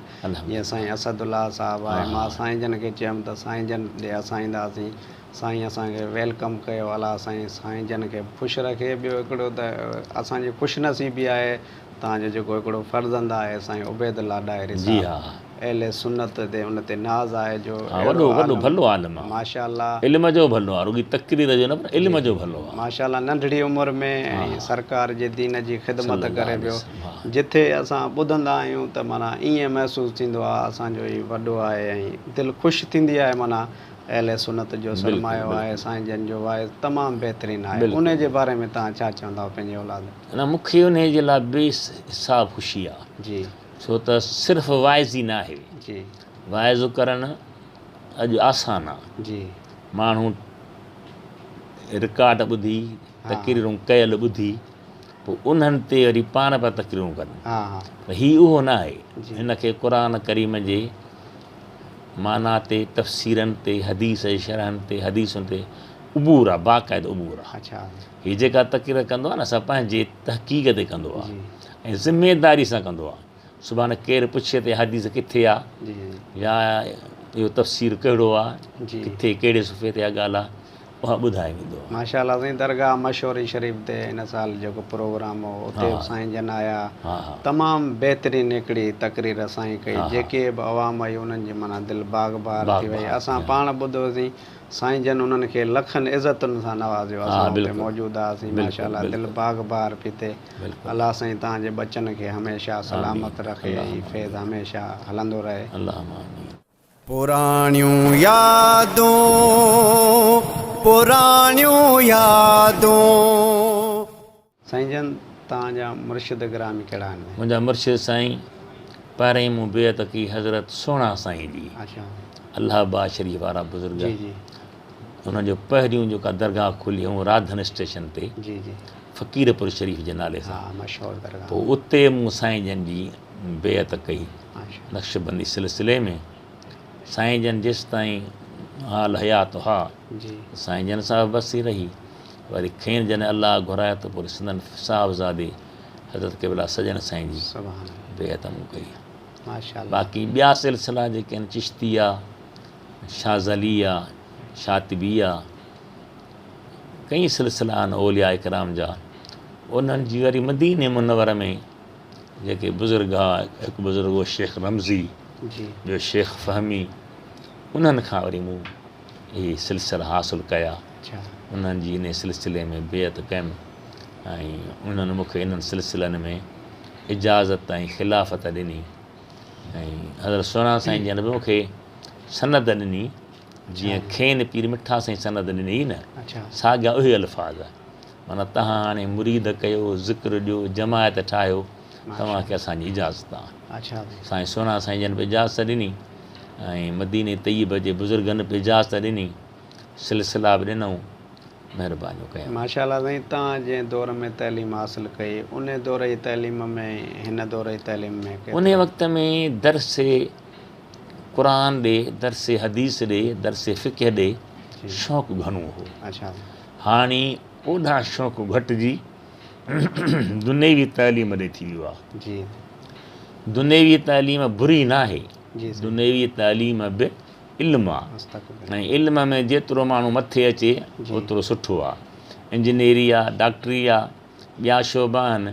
جيئن سائين اسد الله صاحب آهي مان سائين جن کي چيم ته سائين جن ڏي اسان اينداسين سائين اسان کي welcome ڪيو الله سائين سائين جن کي خوش رکي ٻيو هڪڙو ته اسان جي خوش نصيبي آهي توهان جو جيڪو هڪڙو فرزند آهي سائين عبيد الله ڏاهري صاحب اهل سنت تي ان تي ناز آهي جو اهڙو وڏو وڏو ڀلو عالم آهي. ماشاء الله. علم جو ڀلو آهي رڳي تقرير جو نه پر علم جو ڀلو آهي. ماشاء الله ننڍڙي عمر ۾ ۽ سرڪار جي دين جي خدمت ڪري پيو جٿي اسان ٻڌندا آهيون ته معنيٰ ائين محسوس ٿيندو آهي اسان جو هي وڏو آهي ۽ دل خوش ٿيندي آهي معنيٰ اهل سنت جو سرمايو آهي سائين جن جو واعظ تمام بهترين آهي انهي جي باري ۾ توهان ڇا چوندؤ پنهنجي اولاد. نه مون کي انهي جي لاء بي حساب خوشي آهي. جي. ڇو ته صرف واعظي ناهي. جي. واعظ ڪرڻ اڄ آسان آ. جي. ماڻهو رڪارڊ ٻڌي، تقريرون ڪيل ٻڌي پوء انهن تي وري پاڻ پيا تقريرون ڪن. پر هي اهو ناهي. هن کي قرآن ڪريم جي معنيٰ تي، تفسيرن تي، حديث جي شرحن تي، حديثن تي عبور آ، باقاعده عبور آ. هي جيڪا تقرير ڪندو آ نه سا پنهنجي تحقيق تي ڪندو آ ۽ ذميداري سان ڪندو آ. سڀاڻي ڪير پڇي ته اها حديث ڪٿي آ يا اهو تفسير ڪهڙو آ، ڪٿي ڪهڙي صفحي تي اها ڳالهه آ، اها ٻڌائي ويندو آ. ماشاء الله سائين درگاهه مشوري شريف تي هن سال جيڪو پروگرام هو اتي به سائين جن آيا تمام بهترين هڪڙي تقرير سائين ڪئي جيڪي به عوام آئي انهن جي معنيٰ دل باغ بهار ٿي وئي اسان پاڻ ٻڌوسين سائين جن انهن کي لکن عزتن سان نوازيو اسان اتي موجود هئاسين ماشاء الله دل باغ بهار پي ٿئي الله سائين توهان جي ٻچن کي هميشه سلامت رکي ۽ فيض هميشه هلندو رهي. اللهم آمين. پراڻيون يادون پراڻيون يادون. سائين جن توهان جا مرشد گرامي ڪهڙا آهن؟ منهنجا مرشد سائين پهرئين مون بيعت ڪئي حضرت سهڻا سائين جي الله آباد شريف وارا بزرگ انهن جو پهريون جيڪا درگاهه کلي هئون راڌن اسٽيشن تي فقيرپور شريف جي نالي سان پوء اتي مون سائين جن جي بيعت ڪئي نقشبندي سلسلي ۾ سائين جن جيستائين حال حيات هئا سائين جن سان بس ئي رهي وري کين جڏهن الله گهرايو ته پوء سندن صاحبزادي حضرت قبله سڄڻ سائين جي بيعت مون ڪئي. باقي ٻيا سلسلا جيڪي آهن چشتيه، شاذليه، شاطبيه ڪئين سلسلا آهن اولياء ڪرام جا انهن جي وري مديني منور ۾ جيڪي بزرگ ها هڪ بزرگ هو شيخ رمزي ٻيو شيخ فهمي انهن کان وري مون اهي سلسلا حاصل ڪيا، انهن جي انهي سلسلي ۾ بيعت ڪيم ۽ انهن مون کي انهن سلسلن ۾ اجازت ۽ خلافت ڏني ۽ حضرت سهڻا سائين جن به مون کي سند ڏني جيئن کين پير مٺا سائين سند ڏني هئي نه ساڳيا اهي الفاظ معنيٰ توهان هاڻي مريد ڪيو ذڪر ڏيو جماعت ٺاهيو توهان کي اسان جي اجازت آهي. سائين سهڻا سائين جن به اجازت ڏني ۽ مديني طيب جي بزرگن به اجازت ڏني سلسلا به ڏنائون مهربانيون ڪيائون. ماشاء الله سائين توهان جنهن دور ۾ تعليم حاصل ڪئي انهي دور جي تعليم ۾ ۽ هن دور جي تعليم ۾ ڪيترو. انهي وقت ۾ درس قرآن ڏي درس حديث ڏي درس فقه ڏي شوق گهڻو هو هاڻي اوڏانهن شوق گهٽجي دنيوي تعليم ڏي ٿي ويو آهي. دنيوي تعليم بري ناهي، دنيوي تعليم به علم آهي ۽ علم ۾ جيترو ماڻهو مٿي اچي اوترو سٺو آهي. انجنيئري آ، ڊاڪٽري آ، ٻيا شعبا آهن،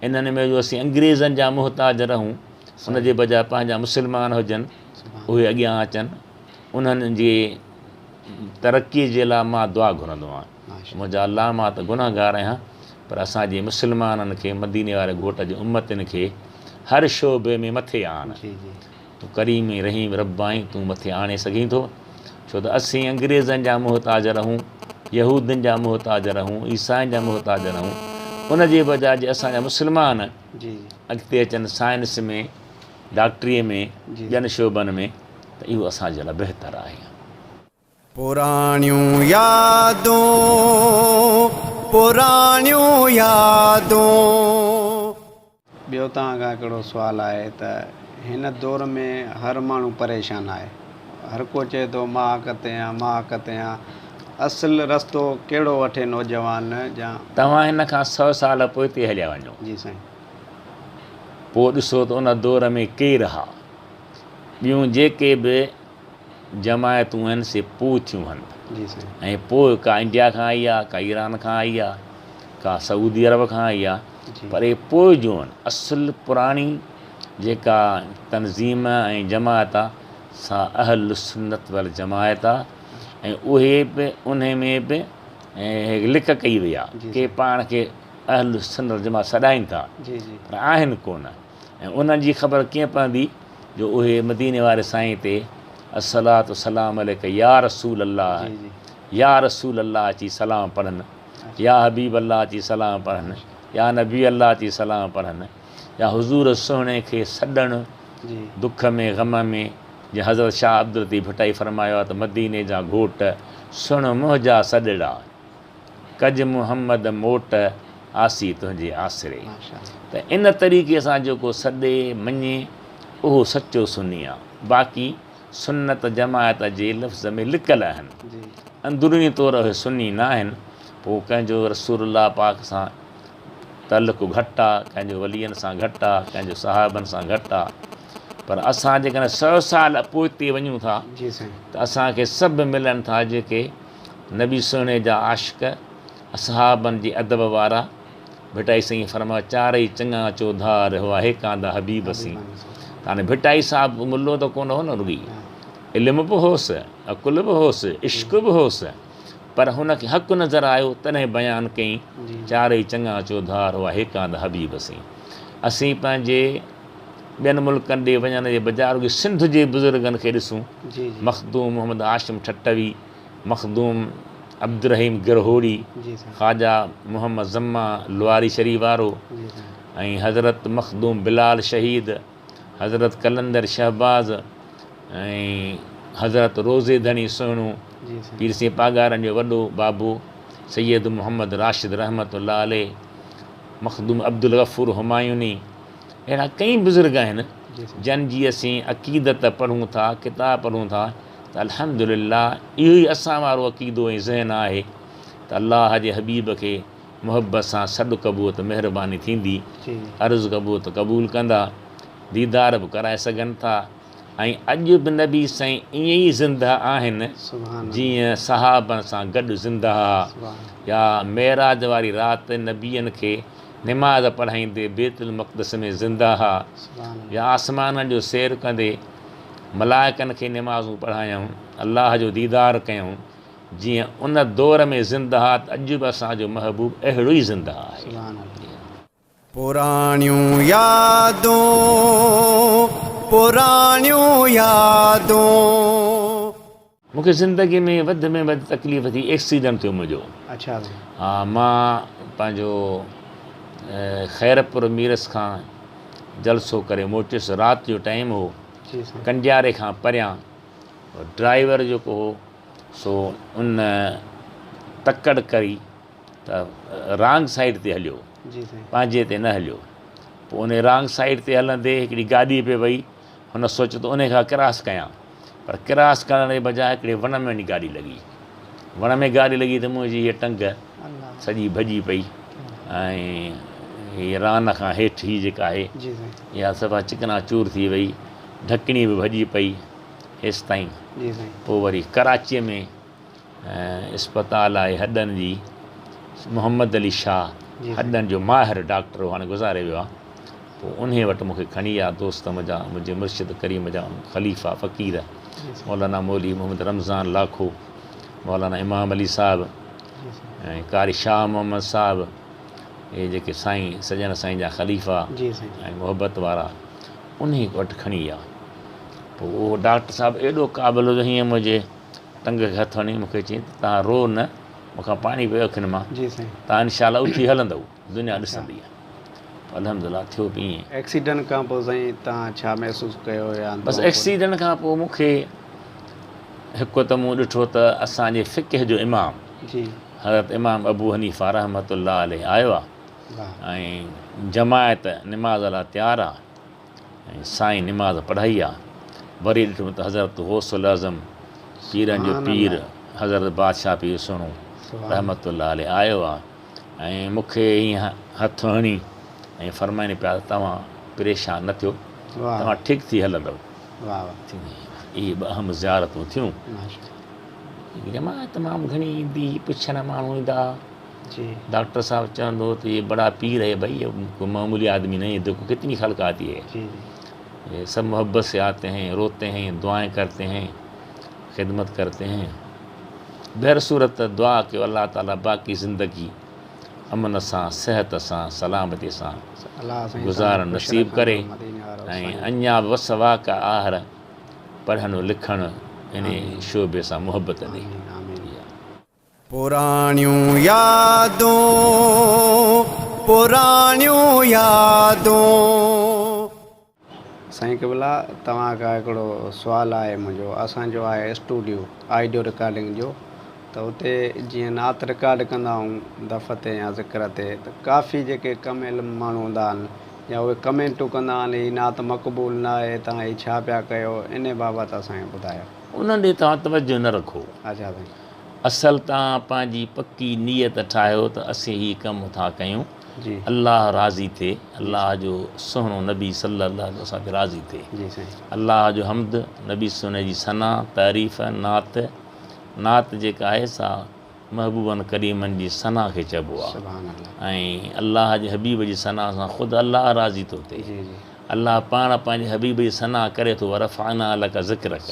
انهن ۾ جو اسين انگريزن جا محتاج رهون، ان جي بجاء پنهنجا مسلمان هجن، اهي اڳيان اچن، انهن جي ترقي جي لاء مان دعا گهرندو آهيان. منهنجا الله مان ته گنهگار آهيان، پر اسان جي مسلمانن کي، مديني واري گهوٽ جي امتين کي هر شعبي ۾ مٿي آڻ. تون ڪريم ۽ رحيم رب آهين، تون مٿي آڻي سگهين ٿو، ڇو ته اسين انگريزن جا محتاج رهون، يهودين جا محتاج رهون، عيسائين جا محتاج رهون، ان جي بجاء جي اسان جا مسلمان اڳتي اچن سائنس ۾، ڊاڪٽريء ۾، ٻين شعبن ۾ ته اهو اسان جي لاء بهتر آهي. پراڻيون يادون پراڻيون يادون. ٻيو توهان کان هڪڙو سوال آهي ته هن دور ۾ هر ماڻهو پريشان آهي هر ڪو چئي ٿو مان حق تي آهيان مان حق تي آهيان اصل رستو ڪهڙو وٺي نوجوان جا. توهان هن کان سئو سال پوئتي هليا وڃو. جي سائين. پوء ڏسو ته ان دور ۾ ڪير ها. ٻيون جيڪي به جماعتون آهن سي پوء ٿيون هن ۽ پوء ڪا انڊيا کان آئي آ ڪا ايران کان آئي آ ڪا سعودي عرب کان آئي آ پر اهي پوء جون آهن اصل پراڻي جيڪا تنظيم ۽ جماعت آ سا اهل سنت والجماعت آ ۽ اهي به انهي ۾ به لڪ ڪئي وئي آ ڪي پاڻ کي اهل سنت والجماعت سڏائين ٿا پر آهن ڪونه ۽ انهن جي خبر ڪيئن پوندي جو اهي مديني واري سائين تي الصلوة والسلام عليڪ يا رسول الله يا رسول الله اچي سلام پڙهن يا حبيب الله اچي سلام پڙهن يا نبي الله اچي سلام پڙهن يا حضور سهڻي کي سڏڻ دک ۾ غم ۾ جيئن حضرت شاهه عبداللطيف ڀٽائي فرمايو آهي ته مديني جا گهوٽ سڻ منهنجا سڏڙا. ڪج محمد موٽ آسي تنهنجي آسري. ته ان طريقي سان جيڪو سڏي مڃي اهو سچو سني آ. باقي سنت جماعت جي لفظ ۾ لڪل آهن. اندروني طور اهي سني ناهن. پوء ڪنهن جو رسول الله پاڪ سان تعلق گهٽ آ، ڪنهن جو ولين سان گهٽ آ، ڪنهن جو صحابن سان گهٽ آ. پر اسان جيڪڏهن سئو سال پوئتي وڃون ٿا ته اسان کي سڀ ملن ٿا جيڪي نبي سهڻي جا عاشق، اصحابن جي ادب وارا، ڀٽائي سائين فرمايو، چارئي چڱا چوڌار هئا هيڪاندا حبيب سين. ته هاڻي ڀٽائي صاحب ملو ته ڪونه هو نه رڳي علم به هوس، عقل به هوس، عشق به هوس، پر هن کي حق نظر آيو تڏهن بيان ڪيائين، چارئي چڱا چوڌار هئا هيڪاندا حبيب سين. اسين پنهنجي ٻين ملڪن ڏي وڃڻ جي بجاء رڳي سنڌ جي بزرگن کي ڏسون، مخدوم محمد هاشم ٺٽوي، مخدوم عبدالرحيم گرهوڙي، خواجه محمد زمان لواري شريف وارو ۽ حضرت مخدوم بلال شهيد، حضرت قلندر شهباز ۽ حضرت روضي ڌڻي سهڻو، پير سين پاڳارن جو وڏو بابو سيد محمد راشد رحمة الله عليه، مخدوم عبدالغفور همايوني، اهڙا ڪئين بزرگ آهن جن جي اسين عقيدت پڙهون ٿا، ڪتاب پڙهون ٿا ته الحمد لله اهو ئي اسان وارو عقيدو ۽ ذهن آهي ته الله جي حبيب کي محبت سان سڏ ڪبو ته مهرباني ٿيندي، عرض ڪبو ته قبول ڪندا، ديدار به ڪرائي سگهن ٿا ۽ اڄ به نبي سائين ائين ئي زنده آهن جيئن صحابن سان گڏ زنده ها يا معراج واري رات نبين کي نماز پڙهائيندي بيت المقدس ۾ زنده ها يا آسمانن جو سير ڪندي ملائڪن کي نمازون پڙهايائون، الله جو ديدار ڪيائون، جيئن ان دور ۾ زنده ها ته اڄ به اسان جو محبوب اهڙو ئي زنده آهي. پراڻيون يادون پراڻيون يادون. مون کي زندگي ۾ وڌ ۾ وڌ تڪليف ٿي ايڪسيڊنٽ ٿيو منهنجو. ها مان پنهنجو خيرپور ميرس کان جلسو ڪري موٽيس رات جو ٽائيم هو ڪنڊياري کان پريان ڊرائيور جيڪو هو سو ان تڪڙ ڪري ته رانگ سائيڊ تي هليو پنهنجي تي نه هليو پوء ان رانگ سائيڊ تي هلندي هڪڙي گاڏي پئي وئي هن سوچيو ته انهي کان ڪراس ڪيان پر ڪراس ڪرڻ جي بجاء هڪڙي وڻ ۾ وڃي گاڏي لڳي. وڻ ۾ گاڏي لڳي ته منهنجي هيء ٽنگ سڄي ڀڄي پئي ۽ هيء ران کان هيٺ هي جيڪا آهي اها صفا چڪنا چور ٿي وئي. ڍڪڻي به ڀڄي پئي هيستائين. پوء وري ڪراچيء ۾ اسپتال آهي هڏن جي محمد علي شاهه هڏن جو ماهر ڊاڪٽر هو هاڻي گذاري ويو آهي پوء انهي وٽ مون کي کڻي ويا دوست منهنجا منهنجي مرشد ڪريم جا خليفا فقير مولانا مولوي محمد رمضان لاکو مولانا امام علي صاحب ۽ قاري شاهه محمد صاحب اهي جيڪي سائين سڄڻ سائين جا خليفا ۽ محبت وارا انهي وٽ کڻي ويا پوء اهو ڊاڪٽر صاحب ايڏو قابل هو جو هيئن منهنجي ٽنگ کي هٿ هڻي مون کي چيائين ته توهان روئو نه مون کان پاڻي پيو اکين مان توهان انشاء الله اٿي هلندؤ دنيا ڏسندي الحمدلله ٿيو به ائين. ايڪسيڊنٽ کان پوء سائين توهان ڇا محسوس ڪيو يا بس ايڪسيڊنٽ کان پوء مون کي هڪ ته مون ڏٺو ته اسان جي فقه جو امام جي حضرت امام ابو حنيفه رحمة الله عليه آيو آ ۽ جماعت نماز لاء تيار آ ۽ سائين نماز پڙهائي آ. وري ڏٺم ته حضرت غوث الاعظم پيرن جو پير حضرت بادشاهه پير سهڻو رحمة الله عليه آيو آ ۽ مون کي ائين هٿ هڻي ۽ فرمائن پيا ته توهان پريشان نه ٿيو توهان ٺيڪ ٿي هلندؤ. اهي ٻه اهم زيارتون ٿيون. جماعت تمام گهڻي ايندي هئي پڇڻ ماڻهو ايندا ها. ڊاڪٽر صاحب چوندو هو ته يي بڙا پير هي ڀئي يي ڪوئي معمولي آدمي نهين هي ديکو ڪتني خلق آتي هي يي سب محبت سي آتي هين روتي هين دعائين ڪرتي هين خدمت ڪرتي هين بهر صورت دعا ڪيو الله تعالي باقي زندگي امن سان صحت سان سلامتي سان گذارڻ نصيب ڪري ۽ اڃا به وس واڪ آهر پڙهڻ لکڻ انهي شعبي سان محبت ڏي. پراڻيون يادون پراڻيون يادون. سائين قبلا توهان کان هڪڙو سوال آهي منهنجو اسان جو آهي اسٽوڊيو آڊيو رڪارڊنگ جو ته اتي جيئن نعت رڪارڊ ڪندا آهيون دف تي يا ذڪر تي ته ڪافي جيڪي ڪم علم ماڻهو هوندا آهن يا اهي ڪمينٽون ڪندا آهن هي نعت مقبول نه آهي توهان هي ڇا پيا ڪيو انهي بابت اسان کي ٻڌايو. انهن ڏي توهان توجه نه رکو. اڇا سائين. اصل توهان پنهنجي پڪي نيت ٺاهيو ته اسين هي ڪم ٿا ڪيون، الله راضي ٿئي، الله جو سهڻو نبي صلي الله عليه اسان تي راضي ٿئي. الله جو حمد، نبي سهڻي جي ثنا، تعريف، نعت، نعت جيڪا آهي سا محبوبن ڪريمن جي ثنا کي چئبو آهي ۽ الله جي حبيب جي ثنا سان خود الله راضي ٿو ٿئي. الله پاڻ پنهنجي حبيب جي ثنا ڪري ٿو ورفعنا لڪ ذڪرڪ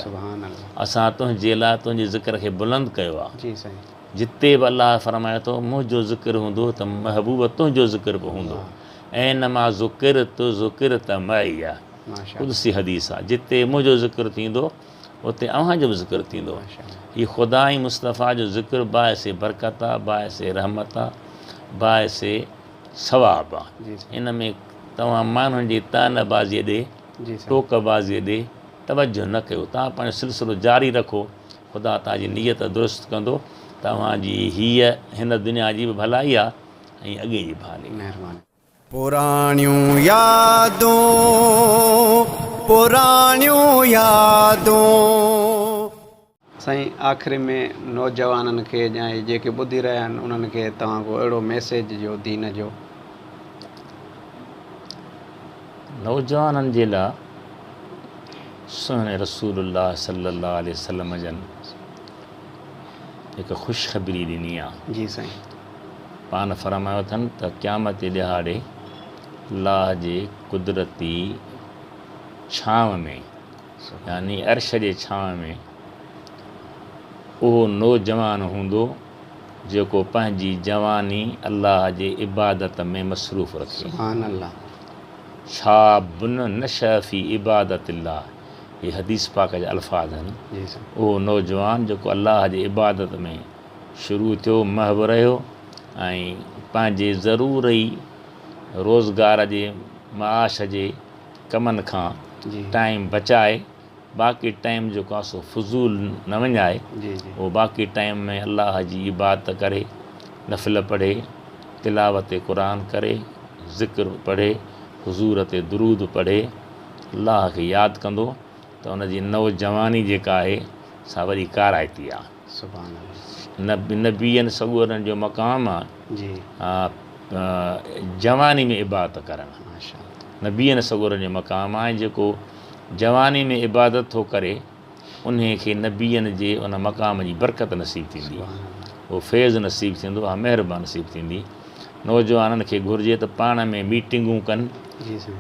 اسان تنهنجي لاء تنهنجي ذڪر کي بلند ڪيو آهي. جتي به الله فرمائي ٿو منهنجو ذڪر هوندو ته محبوب تنهنجو ذڪر به هوندو. اينما ذڪرت ذڪرت معي قدسي حديث آهي جتي منهنجو ذڪر ٿيندو اتي اوهان جو به ذڪر ٿيندو. هي خدا ۽ مصطفيٰ جو ذڪر باعث برڪت آ، باعث رحمت آ، باعث ثواب آ. ان ۾ توهان ماڻهن جي طعنه بازيء ڏي، ٽوڪ بازيء ڏي توجه نه ڪيو. توهان پنهنجو سلسلو جاري رکو. خدا توهان جي نيت درست ڪندو. توهان جي هيء هن دنيا جي به ڀلائي آ ۽ اڳئين جي به ڀلائي. پراڻيون يادون پراڻيون يادون. سائين آخر ۾ نوجوانن کي يا هي جيڪي ٻڌي رهيا آهن انهن کي توهان ڪو اهڙو ميسيج ڏيو دين جو. نوجوانن جي لاء سهڻي رسول الله صلي الله عليه وسلم جن هڪ خوشخبري ڏني آ. جي سائين. پاڻ فرمايو اٿن ته قيامت جي ڏهاڙي الله جي قدرتي ڇانو ۾ يعني عرش جي ڇانو ۾ اهو نوجوان هوندو جيڪو پنهنجي جواني الله جي عبادت ۾ مصروف رکي. سبحان الله. شاب نشأ في عبادت الله هي حديث پاڪ جا الفاظ آهن. اهو نوجوان جيڪو الله جي عبادت ۾ شروع ٿيو، محو رهيو ۽ پنهنجي ضروري روزگار جي معاش جي ڪمن کان ٽائيم بچائي باقي ٽائيم جيڪو آهي سو فضول نه وڃائي اهو باقي ٽائيم ۾ الله جي عبادت ڪري، نفل پڙهي، تلاوت قرآن ڪري، ذڪر پڙهي، حضور تي درود پڙهي، الله کي ياد ڪندو ته ان جي نوجواني جيڪا آهي سا وڏي ڪارائتي آهي. سبحان الله. نبين سڳورن جو مقام آ جواني ۾ عبادت ڪرڻ. نبين سڳورن جو مقام آ ۽ جيڪو جواني ۾ عبادت ٿو ڪري انهي کي نبين جي ان مقام جي برڪت نصيب ٿيندي. اهو فيض نصيب ٿيندو، اها مهربان نصيب ٿيندي. نوجوانن کي گهرجي ته پاڻ ۾ ميٽنگون ڪن،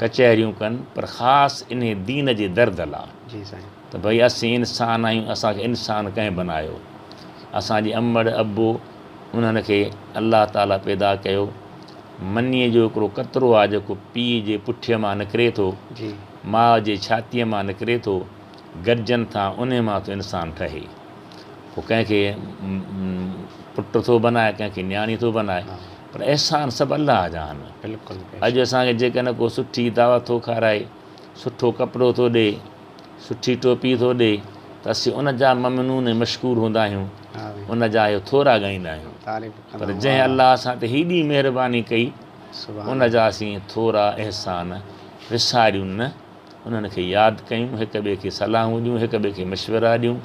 ڪچهريون ڪن، پر خاص انهي دين جي درد لا ته ڀئي اسين انسان آهيون، اسان کي انسان ڪنهن بنايو؟ اسان جي امڙ ابو انهن کي الله تعاليٰ پيدا ڪيو. منيء جو هڪڙو قطرو آهي جيڪو پيء جي پٺيء مان نڪري ٿو، ماء جي ڇاتيء مان نڪري ٿو، گڏجن ٿا، انهي مان ٿو انسان ٺهي. پوء ڪنهن کي پٽ ٿو بنائي، ڪنهن کي نياڻي ٿو بنائي، پر احسان سڀ الله جا آهن. اڄ اسان کي جيڪڏهن ڪو سٺي دعوت ٿو کارائي، سٺو ڪپڙو ٿو ڏئي، سٺي ٽوپي ٿو ڏئي ته اسين ان جا ممنون ۽ مشڪور هوندا آهيون، ان جا اهي ٿورا ڳائيندا آهيون. پر جنهن الله اسان تي هيڏي مهرباني ڪئي، ان جا اسين ٿورا احسان وساريون نه، انهن کي ياد ڪيون، هڪ ٻئي کي صلاحون ڏيون، هڪ ٻئي کي مشورا ڏيون،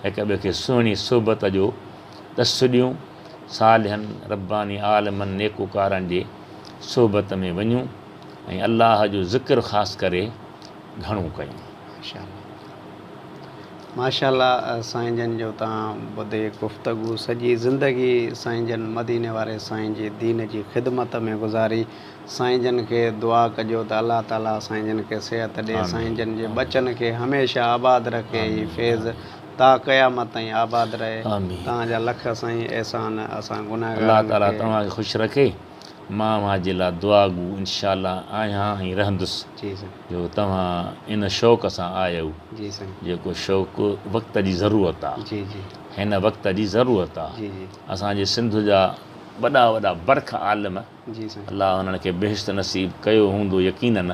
هڪ ٻئي کي سهڻي صحبت جو ڏس ڏيون، صالحن، رباني عالمن، نيڪوڪارن جي صحبت ۾ وڃون ۽ الله جو ذڪر خاص ڪري گهڻو ڪيون. ماشاءالله ماشاءالله سائين جن جو تان ٻڌي گفتگو سڄي زندگي سائين جن مديني واري سائين جي دين جي خدمت ۾ گذاري سائين جن کي دعا ڪجو ته الله تعالي سائين جن کي صحت ڏي سائين جن جي ٻچن کي هميشه آباد رکي هي فيض تا قيامت تائين آباد رهي تان جا لک سائين احسان اسان الله گنهگارن تعالي کي. توهان کي خوش رکي مان اوهان جي لاء دعاگو انشاء الله آهيان ۽ رهندس جو توهان ان شوق سان آيو جيڪو شوق وقت جي ضرورت آ هن وقت جي ضرورت آ اسان جي سنڌ جا وڏا وڏا برک عالم الله انهن کي بهشت نصيب ڪيو هوندو يقينن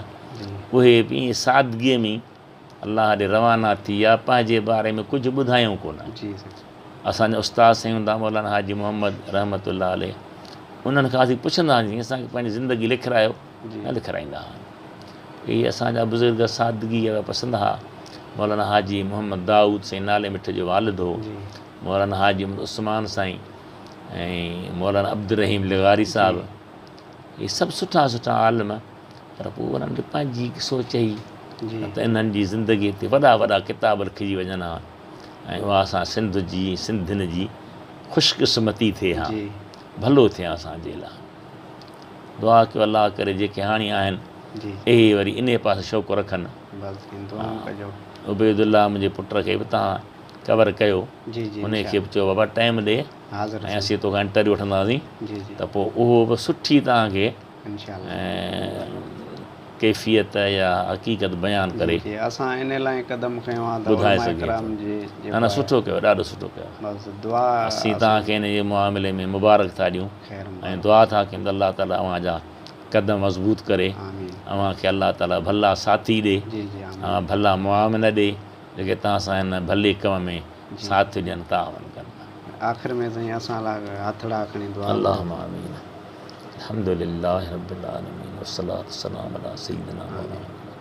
اهي به ائين سادگي ۾ الله ڏي روانا ٿي ويا پنهنجي باري ۾ ڪجهه ٻڌايائون ڪونه. اسان جا استاد سائين هوندا مولانا حاجي محمد رحمت الله عليه انهن کان اسين پڇندا هئاسين اسان کي پنهنجي زندگي لکرايو نه لکرائيندا هئا. اهي اسان جا بزرگ سادگي جا پسند هئا. مولانا حاجي محمد دائود سائين نالي مٺ جو والد هو. مولانا حاجي محمد عثمان سائين ۽ مولانا عبدالرحيم لغاري صاحب اهي سڀ سٺا سٺا عالم پر پوء انهن کي پنهنجي هڪ سوچ هئي نه ته انهن جي زندگيء تي وڏا وڏا ڪتاب لکجي وڃن ها ۽ اها اسان سنڌ جي ۽ سنڌين جي خوش قسمتي ٿئي ها ڀلو ٿئي ها اسان جي لاء. دعا ڪيو الله ڪري جيڪي هاڻي آهن اهي وري انهي پاسي شوق رکن. عبيدالله منهنجي پٽ کي به توهان ڪور ڪيو انهي کي به چئو بابا ٽائيم ڏي ۽ اسين توکان انٽرويو وٺنداسين ته پوء اهو به سٺي توهان کي ڪيفيت يا حقيقت بيان ڪري جي اسان انهي لاء قدم کنيو آهي ته ٻڌائي علماء سگهي ڪرام ٿو. جي نه جيڪو نه آهي سٺو ڪيو ڏاڍو سٺو ڪيو. بس دعا اسين اسان توهان کي ان جي معاملي ۾ مبارڪ ٿا ڏيون خير ۽ مبارڪ دعا ٿا ڪيون ته الله تعالي اوهان جا قدم مضبوط ڪري آمين اوهان کي الله تعالي ڀلا ساٿي ڏي جي جي آمين اوهان ڀلا معاون ڏي جيڪي توهان سان هن ڀلي ڪم ۾ جي ساٿ ڏين تعاون ڪن. آخر ۾ سائين اسان لاء هٿڙا کڻي دعا گهرو. اللهم آمين الحمد لله رب العالمين والصلاة والسلام علي سيدنا مولانا محمد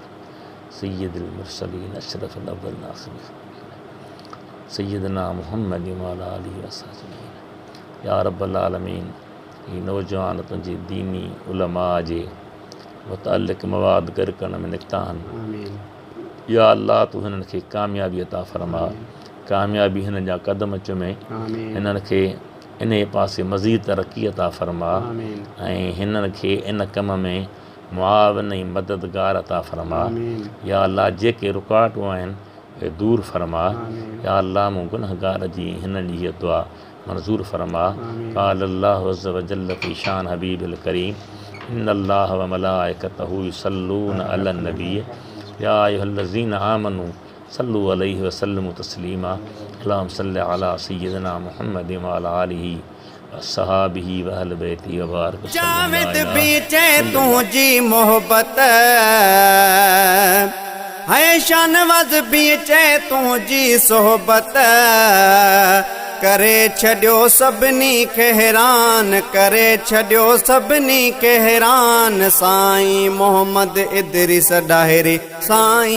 سيد المرسلين اشرف الاولين والاخرين سيدنا محمد وعلي آله وصحبه اجمعين يا رب العالمين هي نوجوان تنهنجي ديني علماء جي متعلق مواد گڏ ڪرڻ ۾ نڪتا آهن آمين يا الله تون هنن کي ڪاميابي عطا فرما ڪاميابي هنن جا قدم چمي هنن کي انهي پاسي مزيد ترقي عطا فرما ۽ هنن کي ان ڪم ۾ معاون ۽ مددگار عطا فرما يا الله جيڪي رڪاوٽون آهن اهي دور فرما يا الله مون گنهگار جي هنن جي هيء دعا منظور فرما قال الله عز وجل في شان حبيب الڪريم ان الله وملائڪته يصلون علي النبي يا ايها الذين آمنوا صلو عليه وسلموا تسليما اللهم صل علي سيدنا محمد وعلي آله واصحابه واهل بيته وبارك وسلم لا جاويد اله به چئي الا الله. تنهنجي محبت هي شاهنواز به چئي تنهنجي صحبت ڪري ڇڏيو سڀني کي حيران ڪري ڇڏيو سڀني کي حيران سائين محمد ادريس ڏاهري سائين.